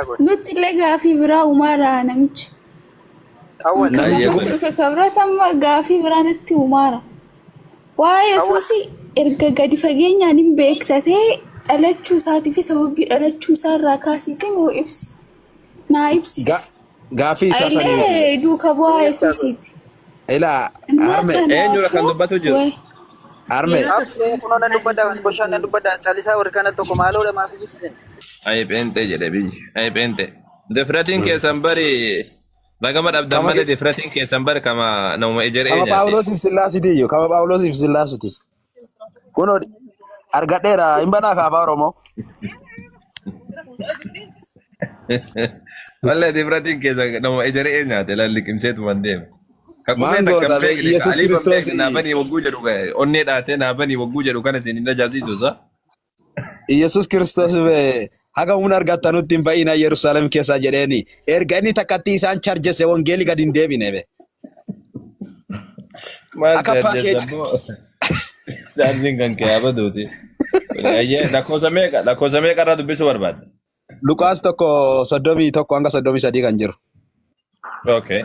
Kun. Nutti illee gaafii biraa uumaara namichi. Awwal. Kan Ayyee gaafachuu dhufe kabirata amma gaafii biraa natti uumaara. Waa'ee Yesuusii erga gadi fageenyaan hin beekta ta'e dhalachuu isaatii fi sababii dhalachuu isaa irraa kaasiitii nuu ibsi. Naa ibsi. Gaaffii isaa sanii Illee duuka bu'aa Yesuusiiti. Ilaa Innaa harme Eenyudha kan kanaafuu dubbatu jiru? wayi. Harme Afree kunoo nan dubbadha boshaan nan dubbadha calisaa warri kana tokko maaloodha maaf iyyitisin. Ayi pheenxee jedhe biyyi. Ayi pheenxee. Difratiin keessan bari ragama dhabdan kama malee difratiin keessan bari kama namuma ejeree kama nyaate. Phaawulosiif Sillaasiiti iyyuu, kama Phaawulosiif Sillaasiiti. Kunoo argadheera hin banaa ka afaan Oromoo. Wallee difratiin keessan namuma ejeree nyaate lalli qimseetuman deema. Ka qubee Maan takka hin goota be beekne ka Yesuus aliif hin Kiristoos beekne naa banii wagguu jedhu onnee dhaatee naa banii wagguu jedhu kana isin hin ajaa'ibsiisu sa. Yesuus Kiristoos be haga humna argattanutti hin ba'ina Yerusaalem keessaa jedheeni. Erga inni takkatti isaan charjese wangeelli gad hin deebine be. Maal Akka charjessa paakeej immoo chaarjiin kan kee abaduuti. Ayyee lakkoofsa meeqa irraa dubbisuu barbaadda? Luqaas 1:31 hanga 33 kan jiru. Okay.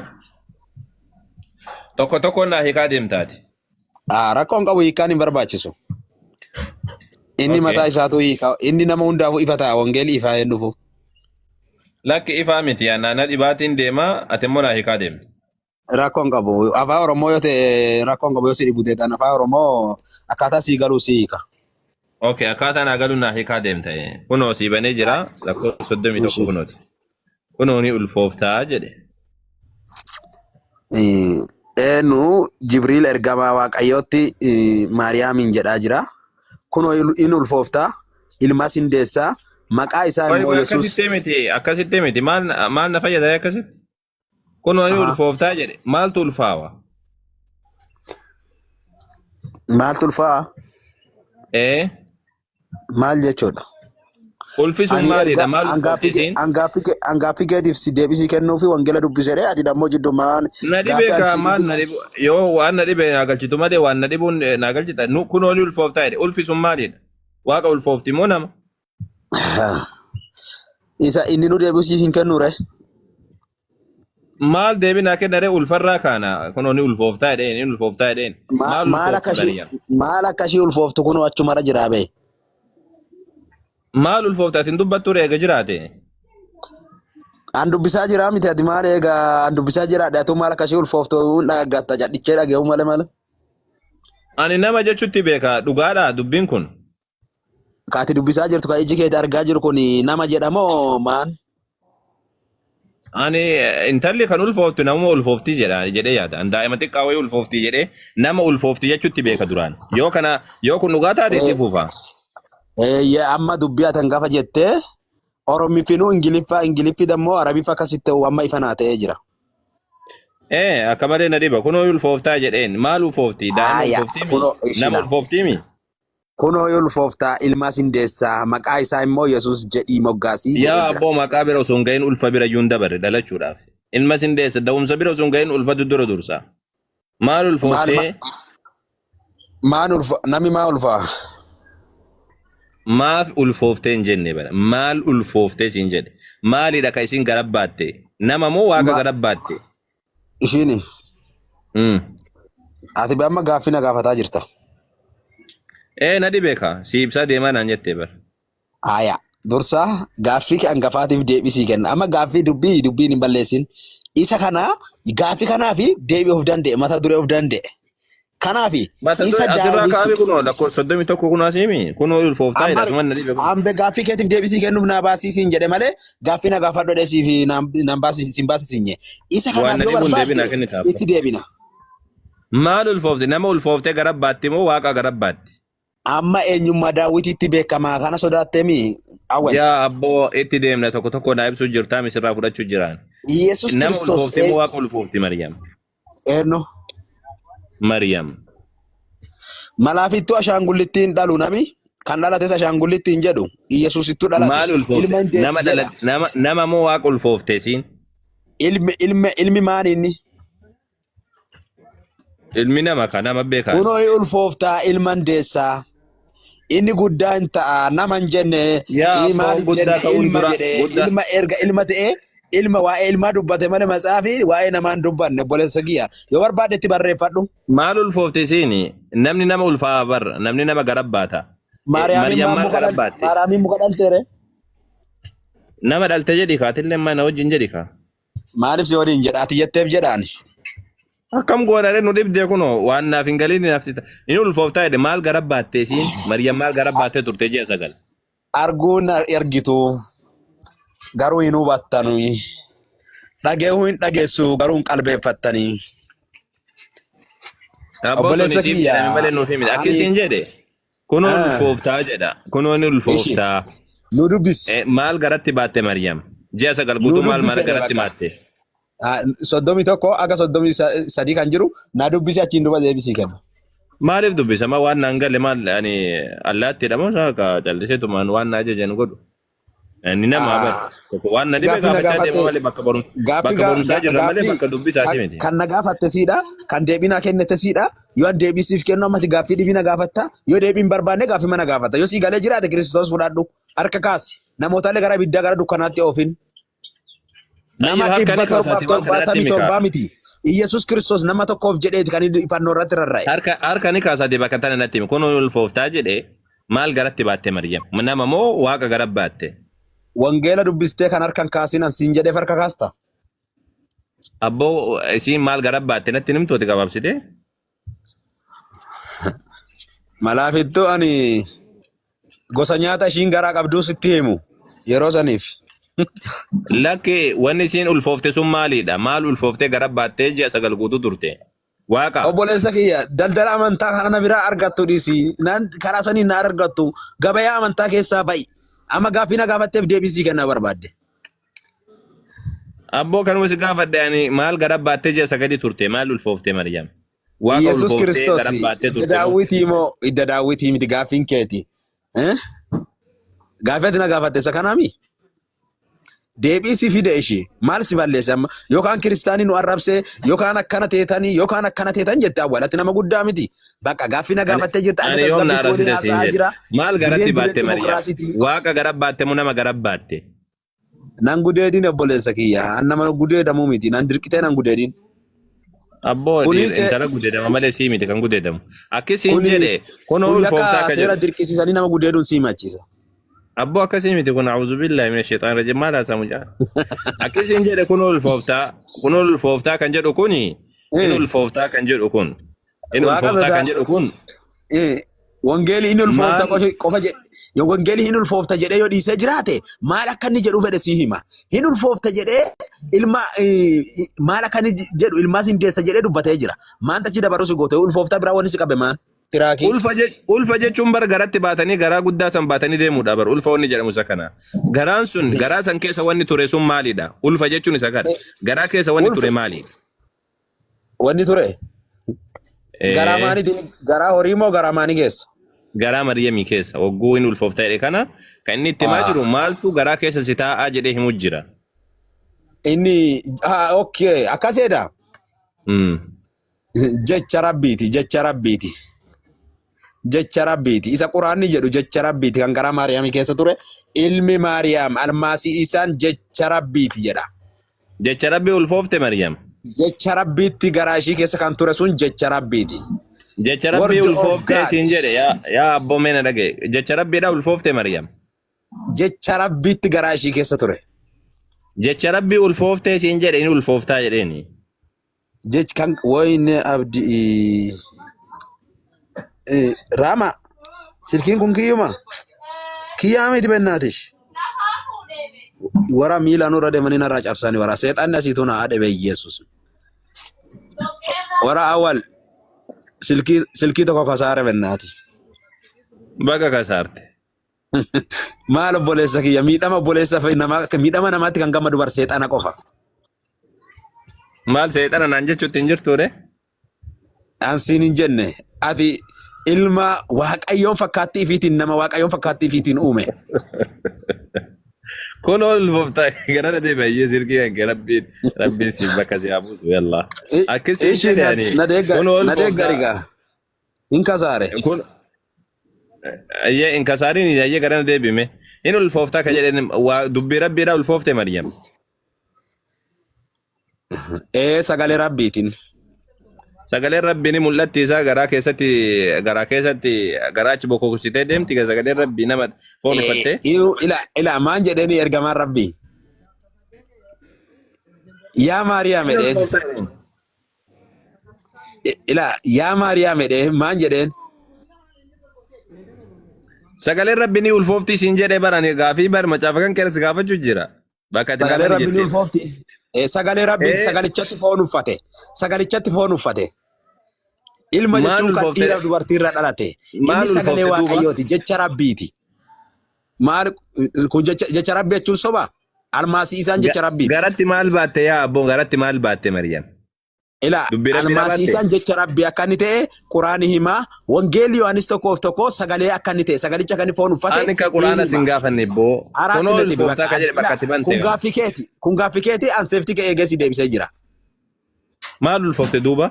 Tokko tokkoon naa hiikaa deemtaati. Ah, rakkoon qabu, hiikkaan hin barbaachisu. Inni mataa isaatu hiika. Inni nama hundaafuu ifa ta'a. Wangeelli ifaa hin dhufu. Lakki, ifaa miti, naannaa dhibaatiin deemaa, ati immoo naa hiikaa deemta. Rakkoon qabu. Afaan Oromoo yoo ta'e rakkoon qabu, yoo si dhibu ta'e afaan Oromoo akkaataa sii galuu si hiika. Okay, akkaataa naa galu naa hiikaa deemta. Kunoo sii banee jira, lakkoofsa 31 kunooti. Kunoo ni ulfooftaa jedhe. Eenyu Jibriil ergamaa Waaqayyootti Maariyaamiin jedhaa jira. Kunoo in ulfooftaa, ilmas hin deessaa, maqaa isaa Qoy immoo qoy, Yesuus. Akkasitti miti, akkasitti miti, maal maal na fayyada akkasitti? Kunoo ni ulfooftaa jedhe, maaltu ulfaawa? Maaltu ulfaa'a? Ee. Maal jechuudha? Ulfi sun Ani maalidha? erga Maal ulfoofti angaaffii isiin? angaaffii keetiif si deebisii kennuu fi wangeela dubbisedhe, ati dammoo jiddumaan Na dhibee gaaffii ani kaa si maal dubbi na dhibu yoo waan na dhibe naa galchitu malee waan na dhibuun naa galchita. Nu kunoo ni ulfooftaa jedhe. Ulfi sun maalidha? Waaqa ulfoofti moo nama? Isa inni nu deebisii hin kennure. Maal deebii naa kenna ree? Ulfarraa kaana, kunoo ni ulfooftaa jedheen, ni ulfooftaa jedheen. Maal Maal ulfoofti akka ishii Maryam? Maal akka ishii ulfooftu kunoo achumarra jiraa bee. Maal ulfoofti? Ati hin dubbattu ree eega jiraate? An dubbisaa jiraa miti, ati maal eegaa an dubbisaa jiraadhe, atu maal akka ishii ulfooftu hin dhaggatta cadhichee dhage'u malee malee. Ani nama jechutti beeka, dhugaadha dubbiin kun. Ka ati dubbisaa jirtu, ka iji keeti argaa jiru kun nama jedhamoo maan? Ani intalli kan ulfooftu namuma ulfoofti jedha jedhee yaada. An daa'ima xiqqaa wayii ulfoofti jedhee nama ulfoofti jechutti beeka duraan. Yoo kana yoo kun dhugaa taate itti fufa. Eeyyee, amma dubbii atan gafa jettee Oromiffinuu Ingiliffaa, Ingiliffi dammoo Arabiffa akkasitti ta'u amma ifa naa ta'ee jira. Ee, akka malee na dhiba. Kunoo ulfooftaa jedheen. Maal ulfoofti? Daa'ima Haaya ulfooftii mi? kunoo Nama ishila. ulfooftii mi? Kunoo ulfooftaa, ilmas hin deessaa, maqaa isaa immoo Yesuus jedhii moggaasii Yaa jedhee jira. abboo, maqaa bira osoo hin gahin ulfa bira iyyuu hin dabarre dhalachuudhaaf. Ilma sin deessa, da'umsa bira osoo hin gahin ulfatu dura dursa. Maal Maal ulfooftee? Maan ulfa, namni maa ulfaa? Maaf ulfooftee hin jenne bara. Maal ulfooftee siin jedhe. Maalidha ka isin gara baatte? Nama moo waaqa gara baatte? Ishiini ati amma gaaffii na gaafataa jirta. Ee, na dhibe ka. Si ibsaa deemaa naan jettee bara. Aya dursa gaaffii kee hangafaatiif deebisii kenna. Amma gaaffii dubbii dubbiin hin balleessin. Isa kana gaaffii kanaa fi deebii of danda'e, mata duree of danda'e. Kanaaf Mata isa duree asirraa daawwiti. kaa'ame kunoo lakkoofsa 31 kunoo asiimi kunoo ulfooftaa jedha, Amma asuman na dhibe kun. Ambe gaaffii keetiif deebisii kennuuf naa baasii siin jedhe malee gaaffii na gaafadhu jedhee siif naan baasii siin baasisiinye. Isa Waan kanaaf na yoo dhibuun deebii naa barbaadde kennita abbaa. itti deebina. Maal ulfoofte? Nama ulfooftee gara baatti moo waaqa gara baatti? Amma eenyummaa daawwitiitti beekamaa kana sodaatteemi awwal. Yaa abboo, itti deemna, tokko tokko naa ibsuu jirtaa misirraa fudhachuu jiraan. Yesus Nama Kiristoos ulfooftee moo waaqa ulfoofti Maryam? Eenyu? Maryam. Malaafittuu ashaangullittiin dhalu, nami kan dhalates ashaangullittiin jedhu Yesuusittuu dhalate. Maal ulfoofte? Ilma hin deessi Nama jedha. dhalate, nama moo waaqa ulfoofte siin? Ilmi maani inni? Ilmi nama ka nama beekaa. Kunoo ulfooftaa, ilman deessaa. Inni guddaa hin ta'a nama hin jenne Yaa abboo maal hin guddaa jenne ta'uun ilma dura jedhe guddaa ilma erga ilma ta'ee ilma waa'ee ilmaa dubbate malee matsaafi waa'ee namaa hin dubbanne obboleessa kiyya yoo barbaadde itti barreeffadhu. Maal ulfoofte isiin? Namni nama ulfaa bar namni nama gara baata. Maariyaamiin Maryam maan maal muka gara dhal baatte? Maariyaamiin muka dhalteere? Nama dhalte jedhi kaatillee mana wajjin jedhi kaa. Maaliif si waliin jedha ati jetteef jedhaani. Akkam goonare nu dhibdee kunoo waan naaf hin galiin naaf sita. Inni ulfooftaa jedhe maal gara baatte isiin? Maryam maal gara baattee turte ji'a 9? Arguun argitu garuu hin hubattanu. Dhagahuu hin dhageessu garuu hin qalbeeffattanii. Abboo sun Obboleessa isiif kiyya jedhame malee nuuf himite. Akka ani isiin jedhe kunoo ah, ulfooftaa jedha. Kunoo ni ishi ulfooftaa. nu dubbisi Maal garatti baatte Maryam? Ji'a 9 nu guutuu maal dubbisi maal jedhe garatti bakka. baatte? 31 aga 33 kan jiru na dubbisi achiin duba deebisii kenna. Maaliif dubbisa? Ma waan naan galle maal ani allaattiidha moo isaa ka calliseetumaan waan na ajajan godhu. Inni namaa bar. Tokko waan na dhibe Gaaffii na gaafachaa deema gaafatte malee bakka gaaffii bakka barumsaa jirra malee gaaffii bakka dubbisaati miti. kan na gaafatte siidha kan deebii naa kennite siidha yoo an deebii siif kennu ammati gaaffii dhibii na gaafatta yoo deebii hin barbaanne gaaffii mana gaafatta yoo sii galee jiraate Kiristoos fudhadhu harka kaasi namootaalee gara ibiddaa gara dukkanaatti oofin. Nama Ayyo harka dhibba ni torbaaf kaasaati waan kana natti torbaatamii himi kaa. torbaa miti. Iyyasuus Kiristoos nama tokkoof jedheeti kan inni fannoo irratti rarra'e. Harka ni kaasaati bakka tana natti himi. Kun ulfooftaa jedhe maal garatti baatte Maryam? Nama moo waaqa gara baatte? Wangeela dubbistee kan harkan kaasin an siin jedheef harka kaasta. Abboo isiin maal gara baatte natti himtuuti gabaabsitee? Malaafittuu ani gosa nyaata ishiin garaa qabduu sitti himu yeroo saniif. Lakki wanni isiin ulfoofte sun maalidha? Maal ulfooftee gara baattee ji'a 9 guutuu turte? Waaqa. Obboleessa kiyya daldala amantaa kana na biraa argattu dhiisi. Naan karaa saniin na argattu. Gabayaa amantaa keessaa ba'i. Amma gaaffii na gaafatteef deebii sii kennaa barbaadde. Abboo kanuma si gaafadhe ani maal gara baattee ji'a sagalii turte maal ulfoofte Maryam? Waaqa Yesuus ulfooftee Kiristoos gara baattee hidda turte moo? daawwitii moo hidda daawwitii miti gaaffiin keeti. Eh? Gaaffii ati na gaafatte isa kanaami? Deebii si fide ishii maal si balleesse amma yookaan kiristaanii nu arrabsee yookaan akkana teetanii yookaan akkana teetan jette awwal ati nama guddaa miti. Bakka gaaffii na Ani gaafattee jirta ani ani yoom na tasgabbii si waliin arrabsite siin haasa'aa jedhe. jira. Maal garatti Dirreen dirree baatte Maryam? dimokiraasiiti. Waaqa gara baatte moo nama gara baatte? Nan gudeedin obboleessa kiyya. An nama gudeedamuu miti. Nan dirqitee nan gudeedin. Abboo Kuni dhiir se intala gudeedama malee sii miti kan gudeedamu. Akkasiin kuni jedhe kunoo kun ulfooftaa yakka akka seera jedhu. dirqisiisanii nama gudeeduun sii maachisa. Abboo akkasii miti kun a'uuzu billaahi mina sheexaan rajiim maal haasaa mucaa. Akkasiin jedhe kunoo ulfooftaa kunoo ulfooftaa kan jedhu kuni in ulfooftaa kan jedhu kun in Waaqa ulfooftaa sodaa kan jedhu kun wangeelii inni ulfoofta maal qofa jedhe yoo wangeelii hin ulfoofta jedhee yoo dhiisee jiraate maal akka inni jedhu fedhe sii hima. Hin ulfoofta jedhee ilma maal akka inni jedhu ilmaas hin deessa jedhee dubbatee jira. Maanta achi dabaruu si goote ulfoofta biraa wanni si qabe maal? Tiraakii. Ulfa jechuun bar garatti baatanii garaa guddaa san baatanii deemuudha bar ulfa wanni jedhamu isa kana. Garaan sun garaa san keessa wanni ture sun maalidha? Ulfa jechuun isa kana. Garaa keessa wanni Ulfa ture maali? wanni ture garaa maaniitiin garaa horii moo garaa maanii keessa? Garaa Maryamii keessa wagguu inni ulfoofta jedhe kana kan inni itti himaa jiru maaltu garaa keessa si taa'aa jedhee himu jira. Inni okay akkas jedha. Jecha rabbiiti jecha rabbiiti. Jecha rabbiiti isa quraanni jedhu jecha rabbiiti kan garaa Maariyaamii keessa ture ilmi Maariyaam almaasii isaan jecha rabbiiti jedha. Jecha rabbii ulfoofte Maryam. Jecha rabbiitti garaa ishii keessa kan ture sun jecha rabbiiti. Jecha rabbii Word of ulfoofte God. siin jedhe yaa yaa abboo mee na dhagaye. Jecha rabbiidha ulfoofte Maryam. Jecha rabbiitti garaa ishii keessa ture. Jecha rabbii ulfooftee siin jedhe inni ulfooftaa jedheeni. Jech kan wayne abdii Raama silkiin kun kiyyuma kiyyaa miti bennaatish wara miila nurra deemanii narraa cabsanii wara seexanni asiitu na adebe Yesuus wara awwal silkii silkii tokko kasaare bennaati. Baga kasaarte. Maal obboleessa kiyya miidhama obboleessa namaa miidhama namaatti kan gammadu bar seexana qofa. Maal seexana naan jechuutti hin jirtuu ree? An siin hin jenne ati ilma waaqayyoon fakkaattii ifiitiin nama waaqayyoon fakkaattii ifiitiin uume. Kun ol ulfoofta gara deebi'ee silkii kan kee rabbiin rabbiin siif bakka si haa buusu yallaa. Akkasiin Ishii jedhe ani na deegga kun ol na deeggari ulfoofta gaa hin kasaare. kun Ayyee hin kasaariin ayyee garana deebime. Hin ulfooftaa ka jedhan waa dubbii rabbiidhaa ulfoofte Maryam. Ee, sagalee rabbiitiin. Sagaleen rabbii ni mul'atti isaa garaa keessatti garaachi bokoksitee deemti sagaleen rabbii nama foon uffattee. Ila ila maan jedheeni ergamaan rabbii? Yaa Maariyaam Hin jedheen. ulfooftaa jedheen. Ila yaa Maariyaam jedheen maan jedheen? Sagaleen rabbii ni ulfoofti siin jedhee barani gaafii bar macaafa kan keessa gaafachuu jira. Bakka ati Sagalee namani rabbii ni jetteen. ulfoofti. Sagalee rabbii sagalichatti foon uffate. Sagalichatti foon uffate. Ilma Maal jechuun kan ulfoofte? dhiiraaf dubartii irraa dhalate. Maal Inni sagalee ulfoofte duuba? waaqayyooti, jecha rabbiiti. Maal kun jecha rabbii jechuun soba? Almaasii isaan jecha rabbiiti. Garatti maal baatte yaa abboon, garatti maal baatte Maryam? Ila Dubbii rabbii almaasii baatte? isaan jecha rabbii akka inni ta'e quraani himaa. Wangeelli Yohaannis 1:1 sagalee akka inni ta'e, sagalicha akka inni foon uffate Ani ka quraana hin sin hima. gaafanne boo. Araatti Kunoo na tibe ulfooftaa bakka ka jedhe bakka ati bante kun kana. gaaffii keeti. Kun gaaffii keeti, an seeftii kee eegee si deebisee jira. Maal ulfoofte duuba?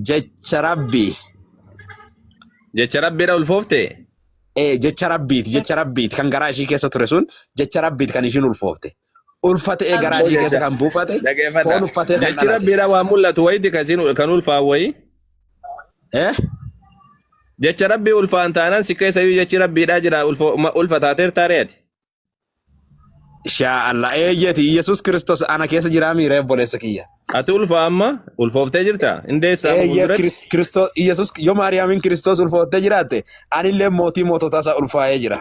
Jecha rabbii. Jecha rabbiidha ulfoofte? Ee, jecha rabbiiti, jecha rabbiiti kan garaa ishii keessa ture sun jecha rabbiiti kan ishiin ulfoofte. Ulfa ta'ee garaa ishii keessa kan buufate, Dhageeffadha. foon uffatee kan Jechi dhalate. rabbiidha waan mul'atu wayiiti kan isiin kan ulfaa'u wayii. Eh? Jecha rabbii ulfaan taanaan si keessa iyyuu jechi rabbiidhaa jira ulfa taateertaa re'ati. Shaa Allah eeyyeti, Yesuus Kiristoos ana keessa jiraa miira obboleessa kiyya. Ati ulfa amma ulfooftee jirta? Indeessaa amma Eeyyee. fuulduratti? Kiristoos Yesuus, yoo Maariyaamiin Kiristoos ulfooftee jiraatte, anillee mootii moototaa isaa ulfaa'ee jira.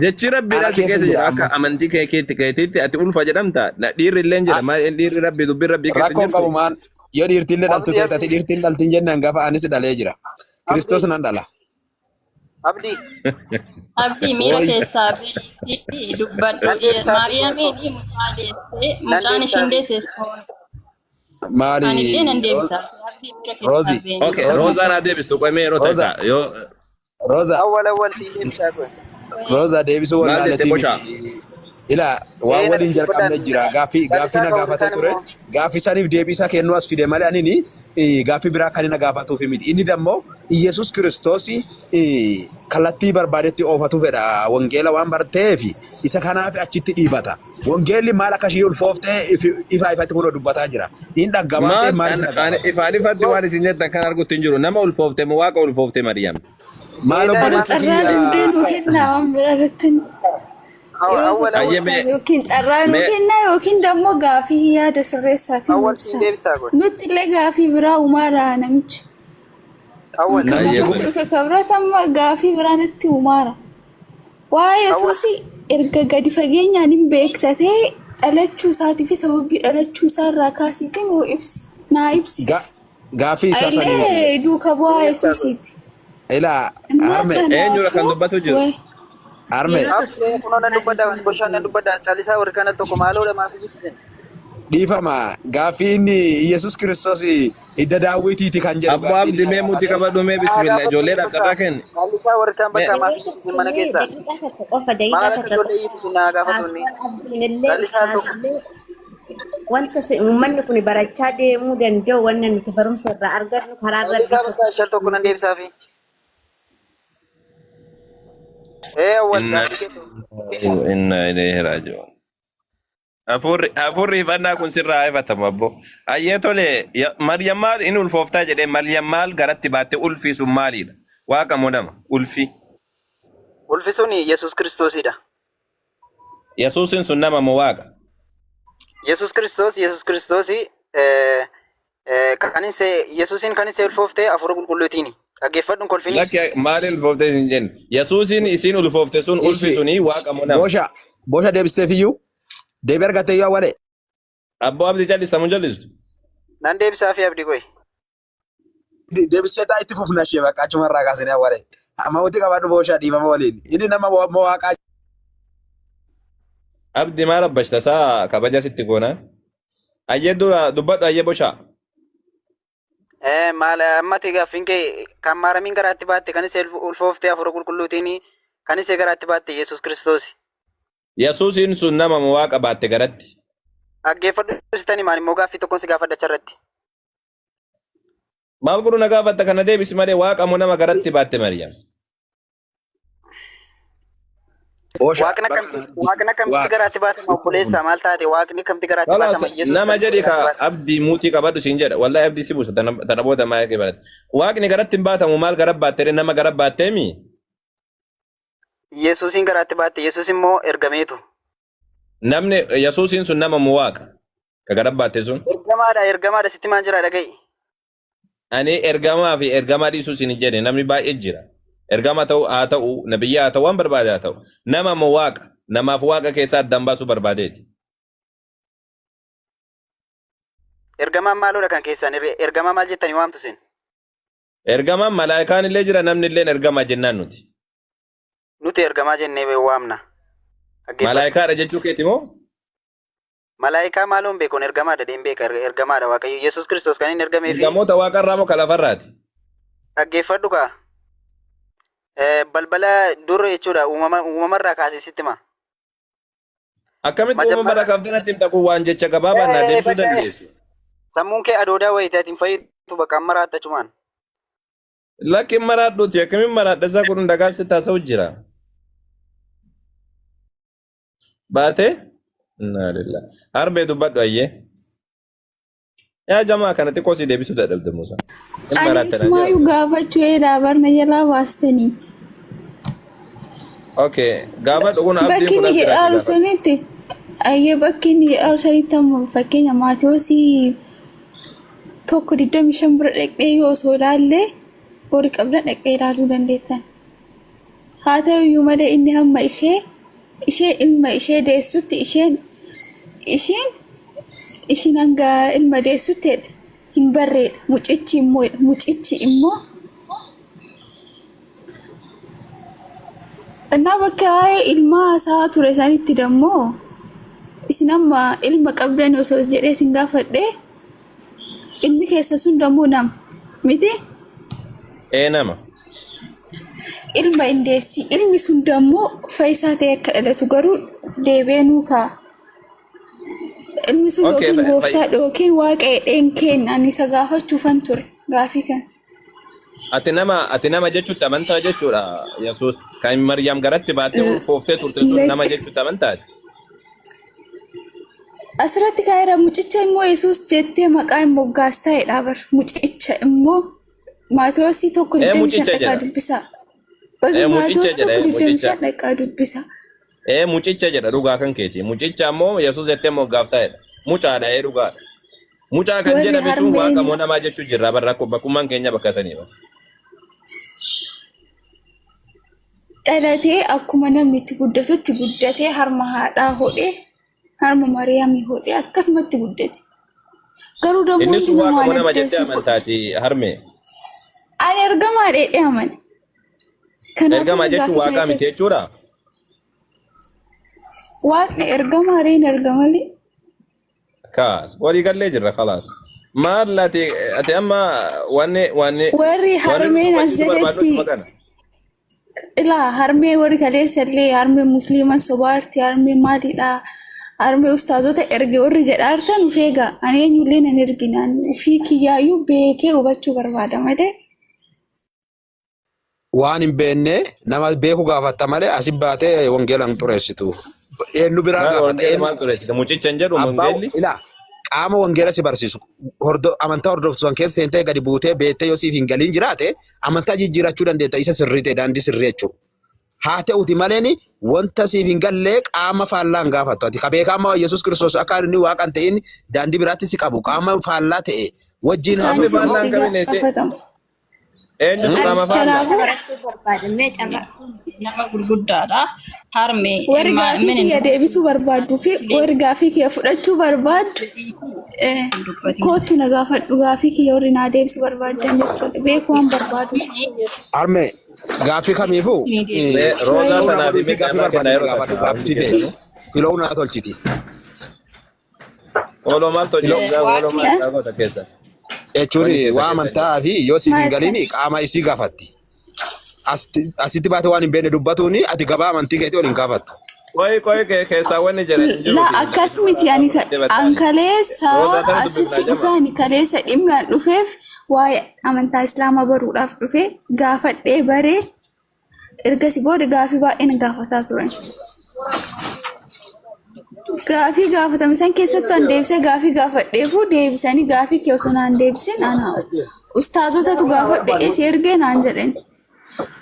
Jechi rabbiidhaa Ana si keessa keessa jira jira akka amma. amantii kee keetti keetiitti ati ulfa jedhamta. Dhiirri illee jira. Maal dhiirri rabbii dubbiin rabbii keessa hin Rakkoon qabu jirtu? maan yoo dhiirtillee dhaltu Abdii ta'e ati Abdii dhiirtiin dhaltiin jennaan gaafa anis dhalee jira. Kiristoos Abdii nan dhala. Abdii Abdii, miira Ooy. keessaa beetii dubbadhu. Nan deebisaa fi Maariyaamiin mucaa deessee nan mucaan ishiin deebisaa fi deesse foon. Maali? Anillee nan deebisa. Abdii, miira keessaa Roozi. beeni. Okay, Roozi. Roozaan haa deebistu qo'amee yeroo Rooza. takka yoo Rooza. Awwal awwal siin deebisaa kun. Rooza deebisuu maal jette wallaaletii boshaa? miti. Ila waan Ee, waliin jalqabne jira. Gaaffii Callisaa na qabu gaafate isaan ture. immoo. Gaaffii saniif deebii isaa kennuu as fide malee anini gaaffii biraa kan inni na gaafatuuf miti. Inni dammoo Iyesuus Kiristoos kallattii barbaadetti oofatu fedha. Wangeela waan barteef isa kanaaf achitti dhiibata. Wangeelli maal akka ishii ulfooftee ifa ifatti kunoo dubbataa jira. Hin dhaggamaan ta'e Maal maaliif na ani gaafata? ifaan ifatti waan isin jettan kan argutti hin jiru. Nama ulfoofte moo waaqa ulfoofte Maryam? Maal Ee, obboleessa Carraan kiyya hundee nuu kennaa waan biraa irratti yeroo Awwal tokko Ayyee awwal mee yookiin carraa nuu mee kennaa yookiin dammoo gaafii yaada sirreessaatiin awwal ibsa. siin deebisaa kun. Nutti illee gaafii biraa uumaara namichi. Awwal Kan Ayyee namichi dubbachuu kun dhufe kabirata amma gaafii biraa natti uumaara. Waa'ee Yesuusii erga gadi fageenyaan hin beektatee dhalachuu isaatii fi sababii dhalachuu isaa irraa kaasiitii nuu ibsi. Naa ibsi. Gaaffii isaa sanii miti. Illee duuka bu'aa Yesuusiiti. Ilaa Innaa harme Eenyudha kan kanaafuu dubbatu jiru? wayi. Harme Abdii, kunoo nan dubbadha, boshaan nan dubbadha, callisaa warri kana tokko maaloodha maaf iyyitisin. Dhiifama, gaaffii inni Yesuus Kiristoos hidda daawwitiiti kan jedhu Abbaa gaaffii Abdi inni na mee muti gaafate. qabadhu mee Haa bismillah gaafatu ijoolleedhaaf callisaa carraa kenni. Callisaa warri kaan Mee bakka maaf Yeroo iyyitisin mana tokkollee keessa. daqiiqaa takka qofa, daqiiqaa Maal akka takka ijoollee qofa. iyyitisin naa gaafatu inni. Haasawaan abdiin illee Callisaa tokko. ustaazillee wanta uummanni kun barachaa deemuu danda'u, wanna nuti barumsa irraa argannu karaa rabbii Callisaa tokko. bakka shal tokko nan deebisaafi. Ee, awwal Inna gaaffii keetu. inna ilayhi raaji'uun. Hafuurri hifannaa kun sirraa haa ifatamu abbo. Ayyee tole, Maryam maal inni ulfooftaa jedhee, Maryam maal garatti baatte? Ulfii sun maalidha? Waaqa moo nama? Ulfi. Ulfi sun Yesuus Kiristoosidha. Yesuusin sun nama moo waaqa? Yesuus Kiristoos, Yesuus Kiristoos kan inni Yesuusin kan inni ulfoofte hafuura qulqulluutiini. Dhaggeeffadhuun kolfini. Lakki, maaliin ulfoofte isin jenne? Yesuusin isiin ulfoofte sun ulfi Ishi suni waaqa moo nama? Boosha boosha deebisteef iyyuu deebii argatte iyyuu awwalee. Abboo Abdi, callista moo callistu? Nan deebisaa fi abdii koyi. Deebisee taa itti fufna ishee bakka achumarraa kaasanii awwalee. Amma qabadhu boosha, dhiifama waliin. Inni nama moo waaqaa? Abdi, maal abbashta isaa kabaja sitti goona? Ayyee, dura dubbadhu, ayyee boshaa. Maal ammati gaaffiin kee? Kan Maaramiin garaatti baatte, kan ishee ulfoofte hafuura qulqulluutiin, kan ishee garaatti baatte Yesuus Kiristoos. Yesuusin sun nama moo waaqa baatte garatti? Dhaggeeffadhu sitanii maan immoo gaaffii tokkoon si gaafadha achirratti. Maal godhu na gaafatta? Kana deebisi malee, waaqa moo nama garatti baatte Maryam? Oosha Waaqni bakka akkamitti waaqni akkamitti waaqa. garaatti baatama obboleessa maal taate waaqni akkamitti garaatti Kalaas baatama Yesuus nama akkamitti jedhi ka garaatti baatama. abdii muutii qabadhu siin jedha. Wallahi abdii si buusa tana booda maa eegee barate. Waaqni garatti hin baatamu maal gara baattee nama gara baatteemi? Yesuusiin garaatti baatte Yesuus immoo ergameetu. Namni Yesuusiin sun nama mu waaqa. Ka gara baatte sun. Ergamaadha ergamaadha sitti maan jira dhaga'i. Ani ergamaa fi ergamaa dhiisuu siin hin jedhe namni baay'ee jira. Ergama ta'u haa ta'u nabiyya haa ta'u waan barbaade haa ta'u. Nama moo waaqa namaaf waaqa keessaa addaan baasuu barbaadeeti. Ergamaan maaloodha kan keessan ergamaa maal jettanii waamtu isin? Ergamaan malaayikaan illee jira namni illee ergamaa jennaan nuti. Nuti ergamaa jennee waamna. Dhaggeeffadhu. Malaayikaadha jechuu keeti moo? Malaayikaa maaloon beekuun ergamaadha dheen beeka ergamaadha Waaqayyo Yesuus Kiristoos kan inni ergamee fi Ergamoota waaqarraa moo kan lafarraati? dhaggeeffadhu kaa. Balbala dur jechuudha uumama uumamarraa kaasee sitti hima. Akkamitti Majammara uumamarraa kaaftee natti himta kun waan jecha gabaabaa naa deebisuu dandeessu. Sammuun kee adoodaa wayii ati hin fayyadu bakka amma raattachumaan. Lakki maraadhuuti akkamiin maraadha isaa kun dhagaan sitti haasa'u jira. Baatee? Innaa lillahi. Harbee dubbadhu ayyee. Yaa jamaa kana xiqqoo si deebisuu dadhabde Musa. Hin Ani maraatte naan isumaayyuu jedha. gaafachuu eedaa barna jalaa baastanii. Okay, gaafadhu kun abdiin Bakki kun inni asirratti jedhaaru gaafadhu. sunitti ayyee bakki inni jedhaaru sanitti amma fakkeenya Maatiyoosii 1:25 bira dhaqxee yoo osoo ilaallee horii qabdan dhaqxee ilaaluu dandeettan. Haa ta'u iyyuu malee inni hamma ishee ishee ilma ishee deessutti isheen ishiin ishiin hanga ilma deessutti jedhe hin barreedha. Mucichi immoo jedha. Mucichi immoo Innaa bakka waa'ee ilmaa haasa'aa ture sanitti dammoo isin amma ilma qabdan osoo jedhee isin gaafadhe ilmi keessa sun dammoo nama miti Ee nama. ilma hin deessi ilmi sun dammoo fayyisaa ta'e akka dhalatu garuu deebi'ee nuu ka'a. Ilmi sun Okay, yookiin gooftaadha yookiin waaqa jedheen kenna ani isa gaafachuufan ture gaafii kana. Ati nama jechuutti amantaa jechuudha Yesuus kan Maryam garatti baattee ulfooftee turte sun nama jechuutti amantaati. Asirratti kaa'eera mucicha immoo Yesuus jettee maqaa hin moggaastaa jedha bar. Mucicha immoo Maatewosii tokko Ee digdamii shan mucicha dhaqaa jedha. dubbisaa. Baga Ee mucicha Maatewos jedha tokko ee digdamii shan mucicha. dhaqaa dubbisaa. Ee mucicha jedha dhugaa kan keeti. Mucicha ammoo Yesuus jettee moggaaftaa jedha. Mucaadha ee dhugaadha. Mucaa kan Warri jedhame sun waaqa harmeen moo namaa jechuu jirra barra bakkummaan keenya bakka sanii ba. Dhalatee akkuma namni itti guddatutti guddatee harma haadhaa hodhee harma Mariyaamii hodhee akkasumatti guddate. Garuu dammoo Inni hundi sun waaqa namaa moo nama jettee naddeessa godhe. amantaati harmee. Ani ergamaa dheedhee amane. Kanaafuu Ergamaa jechuun gaafii waaqaa kana miti jechuudha. Waaqni ergamaa reen erga malee. Kaas walii gallee jirra kalaas. Maal ati amma wanni wanni Warri wanni harmeen as dubbachiisuu barbaadnu jalatti isuma kana. ilaa harmee warri kaleessa illee harmee musliiman sobaarti harmee maaliidha harmee ustaazota erge warri jedhaartan of eegaa ani eenyullee nan ergina ani ofii kiyyaayyuu beekee hubachuu barbaada malee. Waan hin beekne nama beeku gaafatta malee asi baatee wangeela hin xureessitu. Eenyu biraa Maal gaafata? wangeela Eenyu maal xureessite? Mucicha hin jedhu abbaa wangeelli? ilaa qaama wangeela si barsiisu amantaa hordoftu san keessa seentee gadi buutee beektee yoo siif hin galiin jiraate amantaa jijjiirachuu dandeetta isa sirrii ta'e daandii sirrii jechuudha. Haa ta'uti maleen wanta siif hin galle qaama faallaa hin gaafattu. Ati ka beekaa amma Yesuus Kiristoos akka inni waaqa hin ta'in daandii biraatti si qabu qaama faallaa ta'e wajjin Qaamni Isaanis haasoftu faallaa itti hin qabne gaafatamu. eenyutu Ani qaama faallaa? Kanaafuu barachuu barbaada. Mee carraa. Nama gurguddaadha. Harmee warri gaafii min kiyya deebisuu barbaadduu fi warri gaafii kiyya fudhachuu barbaaddu dubbatin. Koottu na gaafadhu gaafii kiyya warri naa deebisuu barbaaddan jechuudha. Beekuu waan barbaaduuf. Harmee gaaffii kamiifuu Mee roozaa filoo na tanaaf godhuutii himee gaaffii carraa kennaa barbaadde yeroo gaafadhu takka hundi gaaffii bee keessanuu. filoo naa tolchiti. Ooloo maal tolchiti? Filoo Ooloo maal Eh? gaafata keessa? jechuun Wanni keessa waa keessa jira. amantaa fi yoo siif hin Maal galiin qaama isii gaafatti. Asitti baate waan hin beekne dubbatuun ati gabaa amantii keetii ol hin gaafattu. Qoyi qoyi keessaa wanni jedhan hin La jiruuti. akkas miti ani an kaleessa Roozaa tana asitti dubbifnaa dhufe jama. ani kaleessa dhimmi an dhufeef waa'ee amantaa islaamaa baruudhaaf dhufe gaafadhee baree Ergasii booda gaafii baay'ee na gaafataa turan. Gaafii gaafatame san keessattuu an deebisee gaafii gaafadheefu deebisanii gaafii kee osoo naan deebisin ana ustaazotatu gaafadhe si ergee naan jedhan.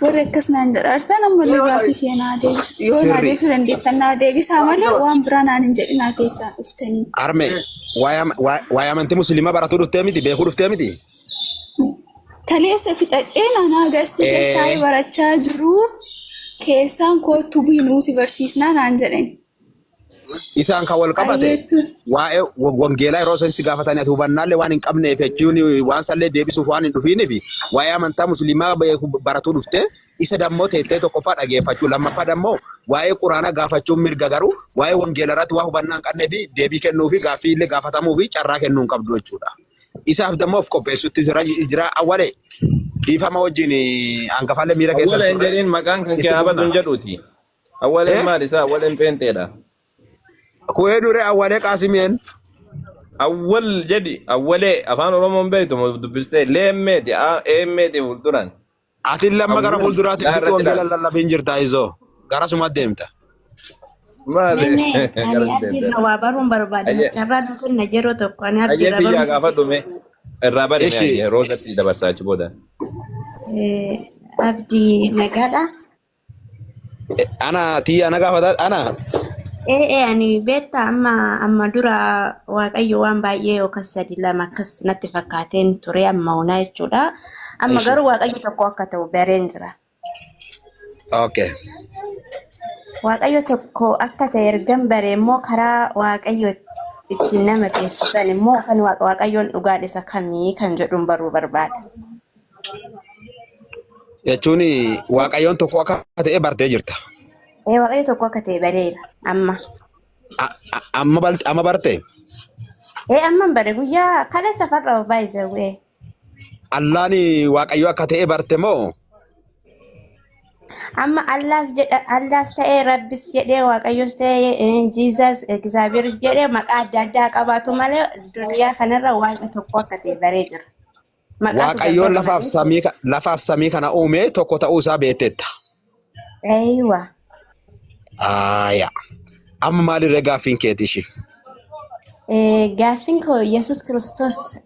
Warri akkas naan jedhaartan ammallee gaafii kee naa deebisu yoo naa Sirri. deebisuu dandeettan naa deebisaa malee waan biraa naan hin jedhinaa keessaan dhuftanii. Arme waa'ee amantii musliimaa baratuu dhuftee miti beekuu dhuftee miti. Kaleessa fixadhee naan gastii keessa taa'ee barachaa jiru keessaan kootu bu'ii si barsiisnaa naan jedhan. Isaan kan wal qabate Ayyeetu. waa'ee wangeelaa yeroo isaan si gaafatanii ati hubannaallee waan hin qabneef jechuun waan sallee deebisuuf waan hin dhufiiniif waa'ee amantaa musliimaa beeku baratuu dhufte isa dammoo teettee tokkoffaa dhageeffachuu lammaffaa dammoo waa'ee quraanaa gaafachuun mirga garuu waa'ee wangeelaa irratti waa hubannaa hin qabneef deebii kennuu fi gaaffii illee gaafatamuu fi carraa kennuu hin qabdu jechuudha. Isaaf dammoo of qopheessutti jira jira awwalee dhiifama wajjin hangafallee miira keessa Awwaleen turre jedhiin maqaan kan itti kee habatu hin fufna. jedhuuti. Awwaleen Eh? maal isaa awwaleen peenteedha. Ku'ee dure awwalee qaasimeen. Awwal jedhi awwalee afaan Oromoon beektu moo dubbistee leemmeeti eemmeeti fuulduraan. Ati lamma gara Awwal fuulduraatti laa fitti irratti wangeela ilaali. lallabiin jirta izoo. Gara suma deemta. Maali Nene, ani gara abdii deemta. irraa waa baruun barbaada. Ayyee Carraa nu kenna yeroo tokko ani abdii ayyee irraa tiyyaa barumsa gaafa dhume irraa bari mee Ishi ayyee roozatti dabarsaa achi booda. Eh, Abdii nagaadha. ana tiyya ana gaafata ana Ee ee ani beektaa amma amma dura Waaqayyo waan baay'ee yookaan sadi lama akkas natti fakkaateen ture amma onaa jechuudha. Amma ishi. garuu Waaqayyo tokko akka ta'u bareen jira. Okay. Waaqayyo tokko akka ta'e ergan bare immoo karaa Waaqayyo ittiin nama geessu san immoo kan Waaqayyoon dhugaan isa kamii kan jedhuun baruu barbaada. Jechuun Waaqayyoon tokko akka ta'e bartee jirta. Ee Waaqayyo tokko akka ta'e bareera amma. Amma amma barte Ee amma bare guyyaa kaleessa farra baay'isee. Allaan Waaqayyo akka ta'e barte moo Amma Allaas jedha Allaas ta'ee Rabbis jedhee Waaqayyos ta'ee Jiizas Egzaabeer jedhee maqaa adda addaa qabaatu malee duniyaa kanarra waaqa tokko akka ta'e baree jira. Maqaatu Waaqayyoon gargar lafaaf malee. samii lafaaf samii kana uume tokko ta'uu isaa beekteetta. Eeywa. Aayaa. Amma maalirra gaaffiin keeti ishii? Gaaffiin koo Yesuus Kiristoos